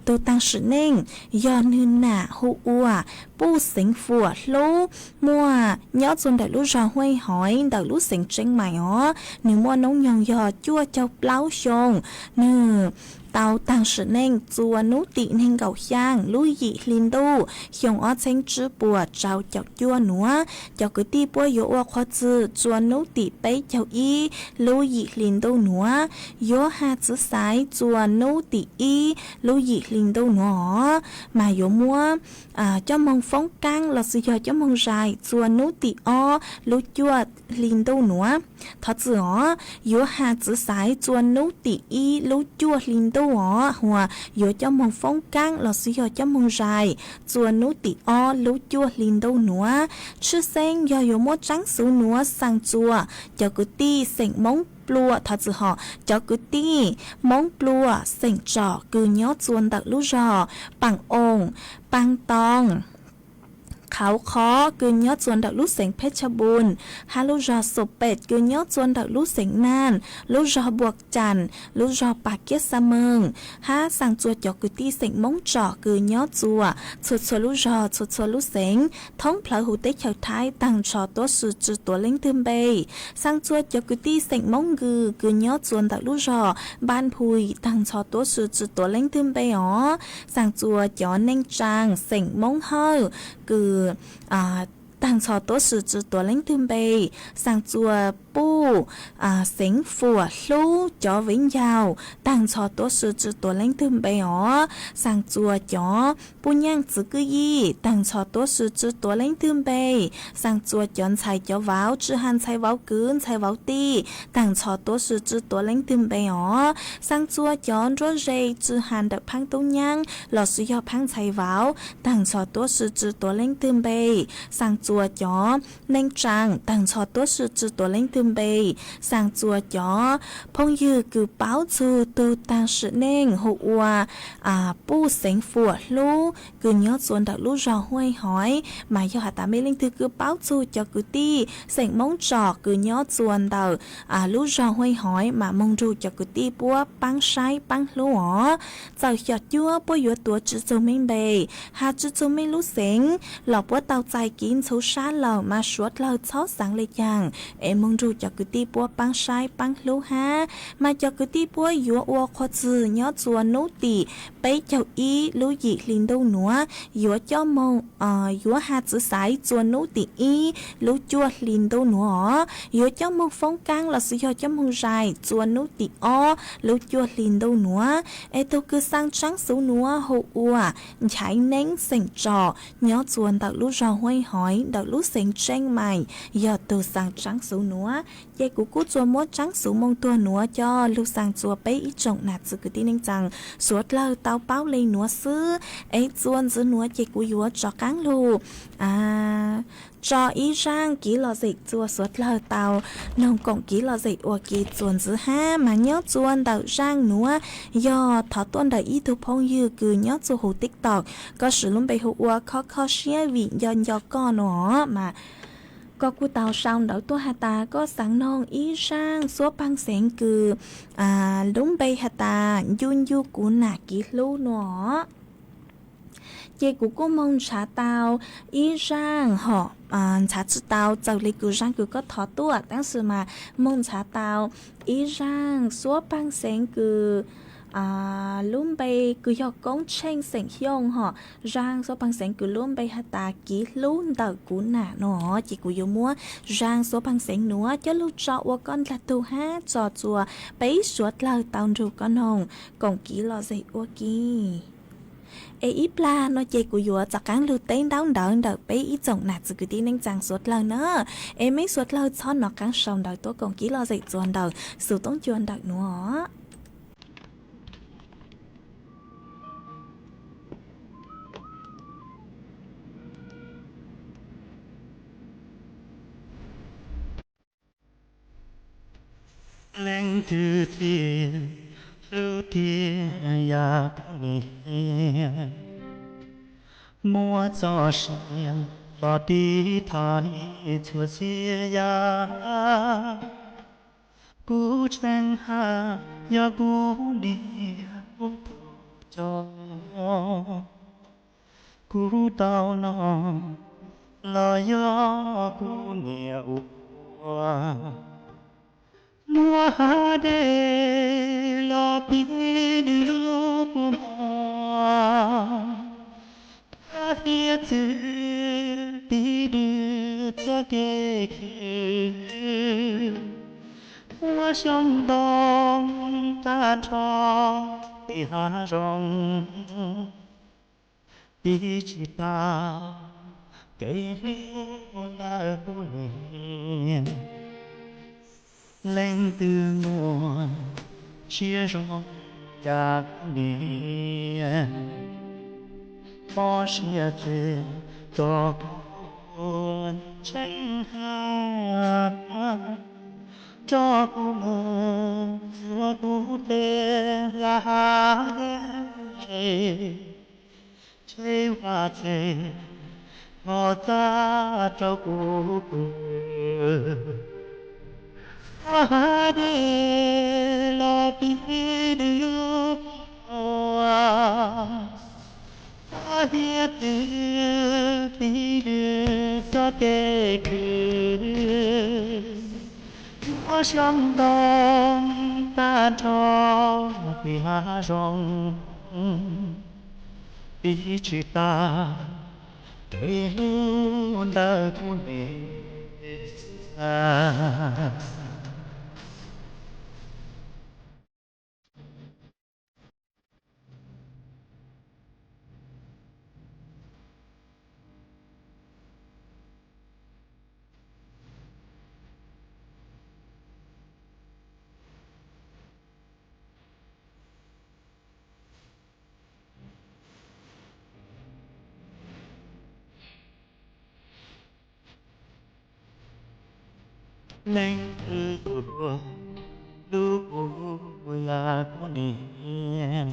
tug taag sim neej yog nwg nam hu ua Puj Xeev Fuam Hlub, muaj nyob txua ntawm lub zog Huaj Hoiv ntawm lub xeem Tseeb Mais os. Nwg muaj noob nyoog yog cuaj caug plaub xyoo. Nwg tau taag sim neej txua nub tim neeg nkaum xyaa lub yim hli ntuj xyoo ob txheeb tsib puas rau caum cuaj nuav. Cov kwv tij puab yuav ua qhov txwm txua nub tim peb caug ib lub yim hli ntuj nuav. Yuav has txwv xaiv txua nub tim ib lub yim hli ntuj nuav os, mas yuav muab coj moog foob kaab los sis yog coj moog zais txua nub tim ob lub cuaj hli ntuj nuav. Thov txim os, yuav has txwv xaiv txua nub tim ib lub cuaj hli ntuj os, huas yuav coj moog foob kaab los sis yog coj moog zais txua nub tim ob lub cuaj hli ntuj nuav. Tshwj xeeb yog yuav muab tsaab xuv nuav xaa txua cov kwv tij xeem Moob Pluag, thov txim hom, cov kwv tij Moob Pluag xeem Tsom kws nyob txua ntawm lub zog Paam Oos, Paam Toos, Qhauv Qhov kws nyob txua ntawm lub xeem Pheb Tshaj Npun, hab lub zog Xoo Pem kws nyob txua ntawm lub xeem Naaj, lub zog Npuag Caam, lub zog Pas Kiab Xa Meeg, hab xaa txua cov kwv tij xeem Moob Tsom kws nyob txua txhua txhua lub zog txhua txhua lub xeem thoob plawg huv teb chaws Thaib taag nrho tuab si tsi tuav leej twg npe. Xaa txua cov kwv tij xeem Moob Kws kws nyob txua ntawm lub zog Npab Nphuis taag nrho tuab si tsi tuav leej twg npe os. Xaa txua cov neej tsaa xeem Moob Hawj kws taag nrho tuab si tsi tuav leej twg npe. Xaa txua Puj Xeev Fuam Hlub cov Viv Ncaus taag nrho tuab si tsi tuav leej twg npe os. Xaa txua cov Puj Nyaaj Txwv Kwj Yij taag nrho tuab si tsi tuav leej twg npe. Xaa txua cov ntxhais cov vauv tsi has ntxhais vauv kwv ntxhais vauv tij taag nrho tuab si tsi tuav leej twg npe os. Xaa txua cov nruab ze tsi has ntawm Phaab Tub Nyaab los sis yog Phaab ntxhais vauv taag nrho tuab si tsi tuav leej twg npe. Xaa txua cov neej tsaa taag nrho tuab si tsi tuav leej twg npe. Xaa txua cov phooj ywg kws paub txug tug taag sim neej hu ua Puj Xeev Fuam Hlub kws nyob txua ntawm lub zog Huaj Hoiv, mas yog has tas mej leej twg kws paub txug cov kwv tij xeem Moob Tsom kws nyob txua ntawm lub zog Huaj Hoiv mas moog nrug cov kwv tij puab paab saib paab hlub os. Txawm xyom cuab puab yuav tuav tsi txug mej npe, has tsi txug mej lub xeev los puab tau txais kev ntxhuv sab lawm mas suav dlawg txhob xaav le caag es moog nrug cov kwv tij puab paab saib paab hlub hab, mas cov kwv tij puab yuav ua qhua txwg nyob txua nub tim peb caug ib lub yim hli ntuj nuav, yuav coj moog, yuav has txwv xaiv txua nub tim ib lub cuaj hli ntuj nuav os, yuav coj moog foob kaab lossis yog coj moog zais txua nub tim ob lub cuaj hli ntuj nuav. Es tug kws xaa tsaab xuv nuav hu ua Nchaiv Neeb xeem Tsom nyob txua ntawm lub zog Huaib Hoiv ntawm lub xeev Tseeb Maim yog tug xaa tsaab xuv nuav. Ces kuv kuj txua muab tsaab xuv moog tuag nuav coj lug xaa txua peb ib tsoom nam txiv kwv tij neej tsaa suav dlawg tau paub le nuav xwb. Es txua ntxiv nuav ces kuv yuav rov qaab lug tso ib zaaj kiv lom zem txua suav dlawg tau noog koom kiv lom zem ua ke txua ntxiv hab. Mas nyob txua ntawm zaaj nuav yog thov tuaj ntawm ib tug phooj ywg kws nyob txua huv TikTok, koj siv lub npe hu ua Khob Khob Siab Vim Nco Nco Koj nuav mas koj kuj tau sau ntawv tuaj has tas koj xaav noog ib zaaj xuab paag xeev kws lub npe has tas Ncu Ncu Kuv Nam Kiv Hlub nuav. Ces kuv kuj moog nrhav tau ib zaaj hom, nrhav tsi tau txawm le kws zaaj kws koj thov tuaj, tab sis mas moog nrhav tau ib zaaj xuab paag xeev kws lub npe kws yog Koob Tsheej xeem Xyooj hom, zaaj xuab paag xeev kws lub npe has tas Kiv Hlub Ntawm Kuv Nam nuav. Ces kuv yuav muab zaaj xuab paag xeev nuav coj lug tso ua koj dlaag tug hab tso txua peb suav dlawg tau nrug koj noog koom kiv lom zem ua ke. Es ib plag no ces kuv yuav rov qaab lug teb ntaub ntawv ntawm peb ib tsoom nam txiv kwv tij neej tsaa suav dlawg na. Es meb suav dlawg txhob nov qaab sau ntawv tuaj koom kiv lom zem txua ntawm xov tooj cua ntawm nuav. Leej twg thiaj hlub thiab yam kuv niam, muab txoj sia los tiv thaiv txhua txhia yam. Kuv tseem haj yog kuv niam kuv tau coj, kuv tau noj los yog kuv niam ua, muab hav dej los pib dwb kuv mog, thiab txwv pib dwb txoj kev khwv, muab xyoob ntoo tag nrho tim hav zoov, pib tsis tau kev hlub ntawm kuv niam. Leej twg muaj siab zoo yam kuv niam, mob siab tseg tso kuv tseem haj, tso kuv mus ua kuv tes hlab, tseg vaj tseg zog txav rau kuv kws, muab hav dej los pib dwb kuv mog, thiab txwv pib dwb txoj kev khwv, muab xyoob ntoo tag nrho tim hav zoov, pib tsis tau kev hlub ntawm kuv niam. Leej twg tuaj hlub kuv yam kuv niam,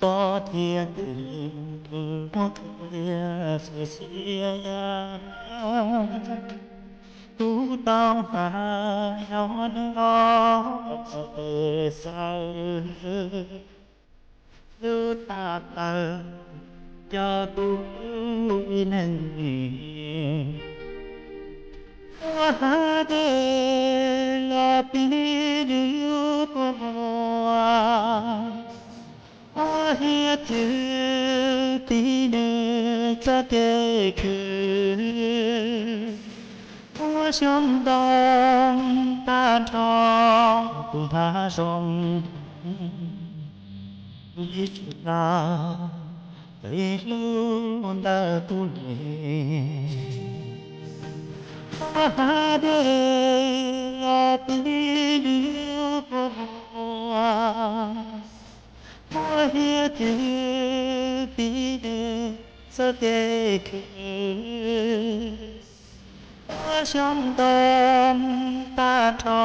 tob thiab twm muab kuv lia xwb xia yam. Kuv tau hnav nyob nyob txoj kev xav, hlub tag plaws yog kuv ib leeg niam. Ua hav dej los pib lub kua muag, ua hiav txwv pib nws txoj kev khwv, ua xyoob ntoo tag nrho tus hav zoov, ib tsis tas kev hlub ntawm kuv niam. Ua hav dej los pib lub kua muag, ua hiav txwv pib nws txoj kev khwv, ua xyoob ntoo tag nrho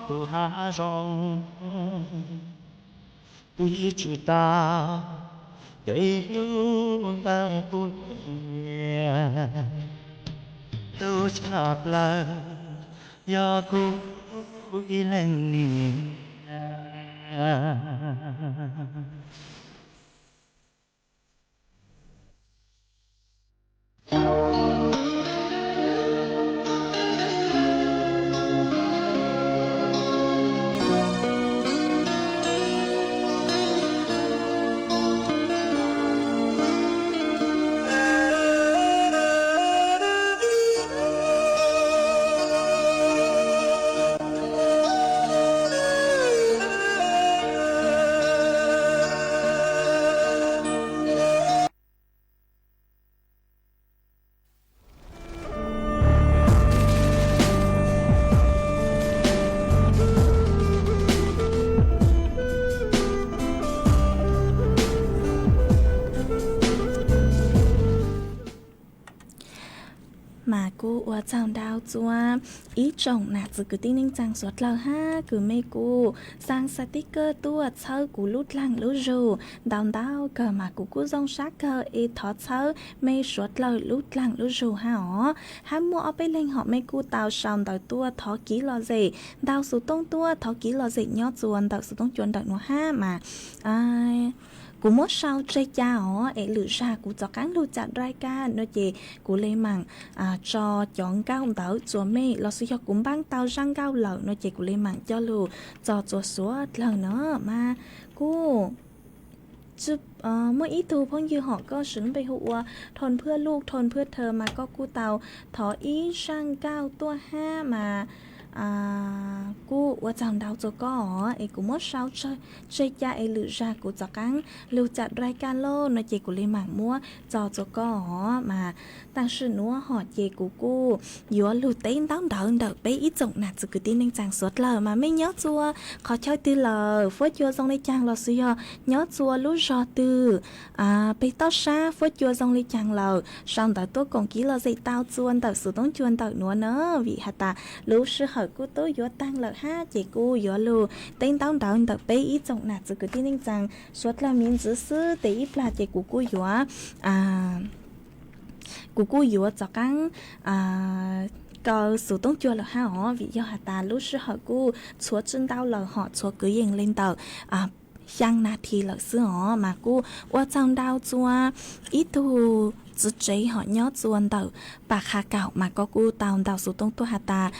tus hav zoov, ib tsis tas kev hlub ntawm kuv niam. Tus tshaj plaws yog kuv ib leeg niam. Mas kuj ua tsaug ntau txog ib tsoom nam txiv kwv tij neej tsaa suav dlawg hab kws mej kuj xaa xas tib kawg tuaj txhawb kuv lub dlaag lub zug ntau ntau kawg mas kuv kuj zoo sab kawg es thov txhawb mej suav dlawg lub dlaag lub zug hab os. Hab muaj ob peb leeg hom mej kuj tau sau ntawv tuaj thov kiv lom zem ntau xuv tooj tuaj thov kiv lom zem nyob txug ntawm xuv tooj cua ntawm nuav hab mas kuv muab sau tseg ca os es lwm zag kuv txaus qaab lug cam dai ka no ces kuv le maam tso cov nkauj ntawd txuas mej los sis yog kuv npaab tau zaaj nkauj lawm no ces kuv le maam coj lug txog txuas suav dlawg na mas kuj muaj ib tug phooj ywg hom koj swv lub npe hu ua Thoo Phwj Luj Thoo Phwj Thawm mas koj kuj tau thov ib zaaj nkauj tuaj hab mas kuj ua tsaug ntau txug koj os es kuv muab sau tseg ca es lwm zag kuv txaus qaab lug cam dai ka lauj no ces kuv le maam muab txog txug koj os mas tam sim nuav hom ces kuv kuj yuav lug teb ntaub ntawv ntawm peb ib tsoom nam txiv kwv tij neej tsaa suav dlawg mas mej nyob txua qhov chaw twg lawm, fuab cua zoo le caag los sis yog nyob txua lub zog twg peg toj sab fuab cua zoo le caag lawm sau ntawv tuaj koom kiv lom zem tau txua ntawm xuv tooj cua ntawm nuav na vim has tas lub sij hawm kuj tub yuav taag lawm hab ces kuj yuav lug teb ntaub ntawv ntawm peb ib tsoom nam txiv kwv tij neej tsaa suav dlawg miv ntxiv xwb tes ib plag ces kuv kuj yuav kuv kuj yuav txaus qaab kaw xuv tooj cua lawm hab os vim yog has tas lub sij hawm kuj txhua tsi ntau lawm hom txhua kwv yees le ntawm xyaa nas this lawm xwb os mas kuj ua tsaug ntau txua ib tug txiv tsev hom nyob txua ntawm Pas Qha Kaum mas koj kuj tau ntau xuv tooj tuaj has tas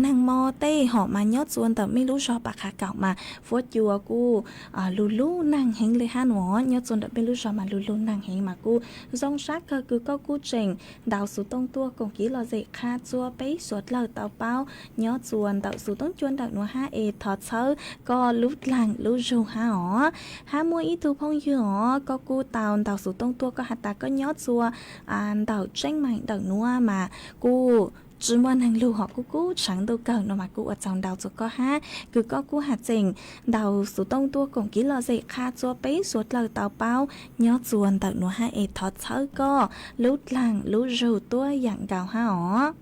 neeg mo tej hom mas nyob txua ntawm mej lub zog Pas Qha Kaum mas fuab cua kuj lug lug naag heev le hab nuav nyob txua ntawm mej lub zog mas lug lug naag heev mas kuj zoo sab kawg kws koj kuj tseem ntau xuv tooj tuaj koom kiv lom zem qha txua peb suav dlawg tau paub nyob txua ntawm xuv tooj cua ntawm nuav hab es thov txhawb koj lub dlaag lub zug hab os. Hab muaj ib tug phooj ywg os koj kuj tau ntau xuv tooj tuaj koj has tas koj nyob txua ntawm Tseeb Meem ntawm nuav mas kuj tsi muaj neeg lug hom kuj kub tshaav ntuj kawg no mas kuj ua tsaug ntau txua koj hab kws koj kuj has txeem ntau xuv tooj tuaj koom kiv lom zem qha txua peb suav dlawg tau paub nyob txua ntawm nuav hab es thov txhawb koj lub dlaag lub zug tuab yaam nkaus hab os.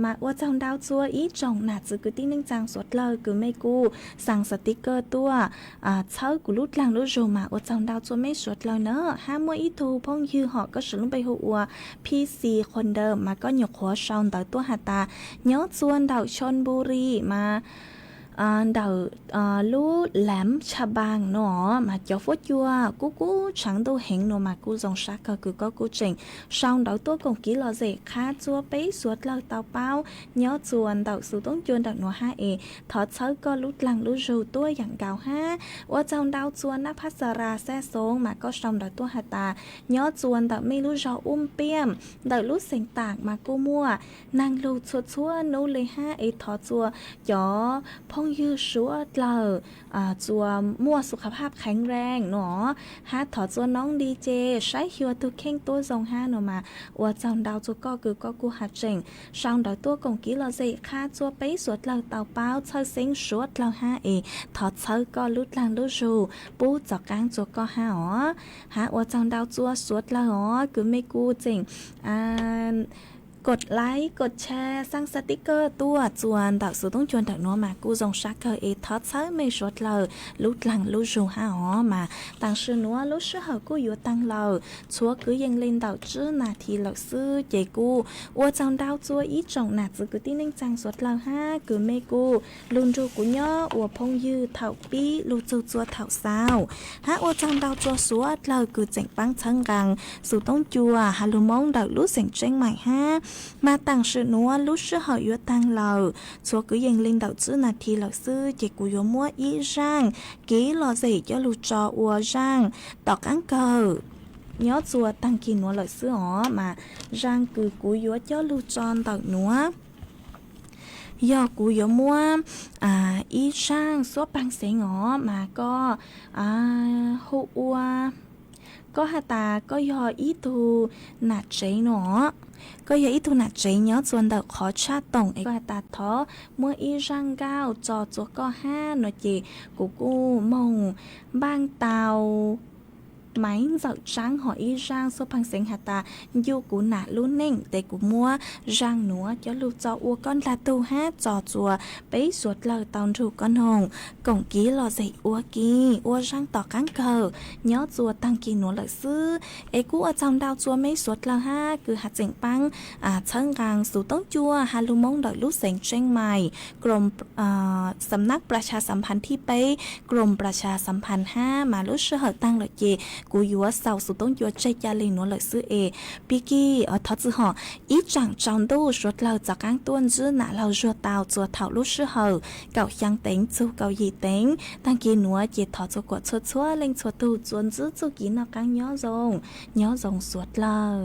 Mas ua tsaug ntau txua ib tsoom nam txiv kwv tij neej tsaa suav dlawg kws mej kuj xaa xas tiv kawg tuaj txhawb kuv lub dlaag lub zug mas ua tsaug ntau txua mej suav dlawg na. Hab muaj ib tug phooj ywg hom koj swv lub npe hu ua P C Qhuas Ntawm mas koj nyuam qhuav sau ntawv tuaj has tas nyob txua ntawm Chon Npu Ri mas ntawm lub Lam Tsha Npas no mas cov fuab cua kub kub tshav ntuj heev no mas kuj zoo sab kawg kws koj kuj tseem sau ntawv tuaj koom kev lom zem qhab txua peb suav dlawg tau paub nyob txuas ntawm xus toob cua ntawm nuav hab es thov txhawb koj lub dlaag lub zug tuab yaam nkaus hab. Ua tsaug ntau txua Nab Phab Xa Ras Xaj Xoov mas koj sau ntawv tuaj has tas nyob txuas ntawm mej lub zog Ub Piaj ntawm lub xeev Taam mas kuj muaj naag lug txhua txhua nub le hab es thov txua cov phooj ywg suav dlawg txua muaj xu khav phaj kheev rees no hab thov txua noob nti ces saib xyuas tug kheej tuab zoo hab no mas ua tsaug ntau txua koj kws koj kuj has tseem sau ntawv tuaj koom kev lom zem qhab txua peb suav dlawg tau paub txhawj xeeb suav dlawg hab es thov txhawb koj lub dlaag lub zug pub txaus qaab txua koj hab os. Hab ua tsaug ntau txua suav dlawg os kws mej kuj tseem kod like kod share xaa xaa tib kawj tuaj txua ntawm xus toob cua ntawm nuav mas kuj zoo sab kawg es thov txhawb mej suav dlawg lub dlaag lub zug hab os mas taam sim nuav lub sij hawm kuj yuav taag lawm txhua kwv yees le ntawm tsib nas this lawm xwb ces kuj ua tsaug ntau txua ib tsoom nam txiv kwv tij neej tsaa suav dlawg hab kws mej kuj lug nrug kuv nyob ua phooj ywg thaum pib lug txug txua thaum xaus hab ua tsaug ntau txua suav dlawg kws tseem paab txhawb nqaa xus toob cua has lug Moob ntawm lub xeem Tseeb Maim hab mas taam sim nuav lub sij hawm yuav taag lawm txhua kwv yees le ntawm tsib nas this lawm xwb ces kuv yuav muab ib zaaj kev lom zem coj lug tso ua zaaj tom qaab kawg nyob txua taag kis nuav lawm xwb os mas zaaj kws kuv yuav coj lug tso ntawm nuav yog kuv yuav muab ib zaaj xuab paag xeev os mas koj hu ua koj has tas koj yog ib tug nam tsev no, koj yog ib tug nam tsev nyob txua ntawm qhov tshaj toom es koj has tas thov muab ib zaaj nkauj tso txua koj hab no ces kuv kuj moog npaaj tau Maiv Ntxawm Tsaab hov ib zaaj xuab paag xeev has tas ncu kuv nam lub neej tes kuv muab zaaj nuav coj lug tso ua koj ndlag tug hab tso txua peb suav dlawg tau nrug koj noog koom kev lom zem ua ke ua zaaj tom qaab kawg nyob txua taag kis nuav lawm xwb. Es kuj ua tsaug ntau txua mej suav dlawg hab kws has tseem paab txhawb nqaa xus toob cua has lug Moob ntawm lub xeev Tseeb Maim, Xam Nab Plas Tshas Xam Phan thib peb, Krom Plas Tshas Xam Phan hab mas lub sij hawm taag lawm ces kuv yuav xaus xus toob cua tseg ca le nuav lawm xwb es pig kig thov txwm hom ib tsaam tsaus ntuj suav dlawg tov qaab tuaj ntsib nam laug zuag tau txua thaum lub sij hawm kaum xyaa teev txug kaum yim teev taag kis nuav ces thov txua kuam txhua txhua leej txhua tug txua ntsib txuj kev noj qaab nyob zoo, nyob zoo suav dlawg.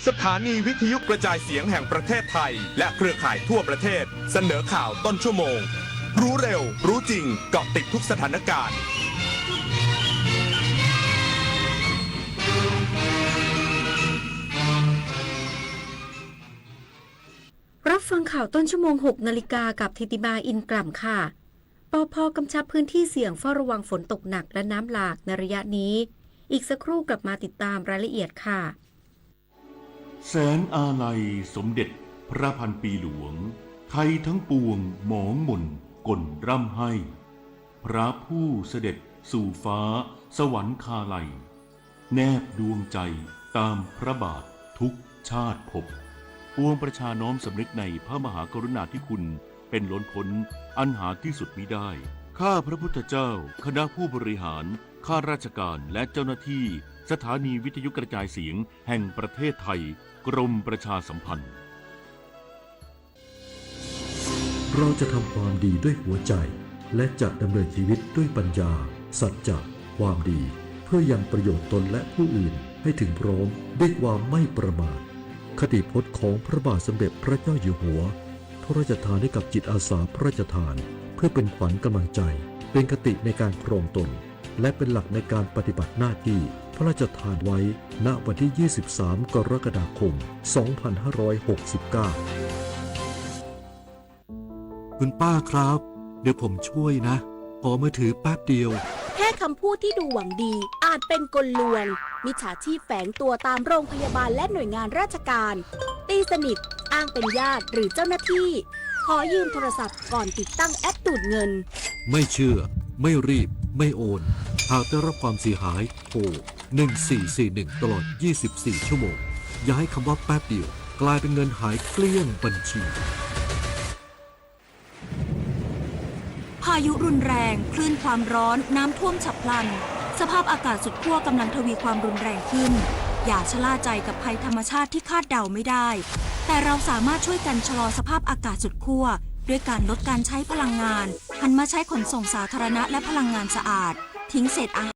สถานีวิทยุกระจายเสียงแห่งประเทศไทยและเครือข่ายทั่วประเทศเสนอข่าวต้นชั่วโมง รู้เร็ว รู้จริง เกาะติดทุกสถานการณ์ รับฟังข่าวต้นชั่วโมง หก นาฬิกา กับธิติมา อินกล่ำค่ะ ปภ กำชับพื้นที่เสี่ยงเฝ้าระวังฝนตกหนักและน้ำหลากในระยะนี้ อีกสักครู่กลับมาติดตามรายละเอียดค่ะ แสนอาลัยสมเด็จพระพันปีหลวง ไทยทั้งปวงหมองหม่นก่นร่ำไห้ พระผู้เสด็จสู่ฟ้าสวรรคาลัย แนบดวงใจตามพระบาททุกชาติภพ ปวงประชาน้อมสำนึกในพระมหากรุณาธิคุณเป็นล้นพ้นอันหาที่สุดมิได้ ข้าพระพุทธเจ้า คณะผู้บริหาร ข้าราชการ และเจ้าหน้าที่ สถานีวิทยุกระจายเสียงแห่งประเทศไทย กรมประชาสัมพันธ์ เราจะทำความดีด้วยหัวใจ และจะดำเนินชีวิตด้วยปัญญา สัจจะ ความดี เพื่อยังประโยชน์ตนและผู้อื่นให้ถึงพร้อมด้วยความไม่ประมาท คติพจน์ของพระบาทสมเด็จพระเจ้าอยู่หัว พระราชทานให้กับจิตอาสาพระราชทาน เพื่อเป็นขวัญกำลังใจ เป็นคติในการครองตน และเป็นหลักในการปฏิบัติหน้าที่ พระราชทานไว้ ณ วันที่ ยี่สิบสาม กรกฎาคม สองพันห้าร้อยหกสิบเก้า คุณป้าครับ เดี๋ยวผมช่วยนะ ขอมือถือแป๊บเดียว แค่คำพูดที่ดูหวังดี อาจเป็นกลลวง มิจฉาชีพแฝงตัวตามโรงพยาบาลและหน่วยงานราชการ ตีสนิท อ้างเป็นญาติหรือเจ้าหน้าที่ ขอยืมโทรศัพท์ก่อนติดตั้งแอปดูดเงิน ไม่เชื่อ ไม่รีบ ไม่โอน หากได้รับความเสียหาย โทร หนึ่งสี่สี่หนึ่ง ตลอด ยี่สิบสี่ ชั่วโมง อย่าให้คำว่าแป๊บเดียว กลายเป็นเงินหายเกลี้ยงบัญชี พายุรุนแรง คลื่นความร้อน น้ำท่วมฉับพลัน สภาพอากาศสุดขั้วกำลังทวีความรุนแรงขึ้น อย่าชะล่าใจกับภัยธรรมชาติที่คาดเดาไม่ได้ แต่เราสามารถช่วยกันชะลอสภาพอากาศสุดขั้ว ด้วยการลดการใช้พลังงาน หันมาใช้ขนส่งสาธารณะและพลังงานสะอาด ทิ้งเศษอาหาร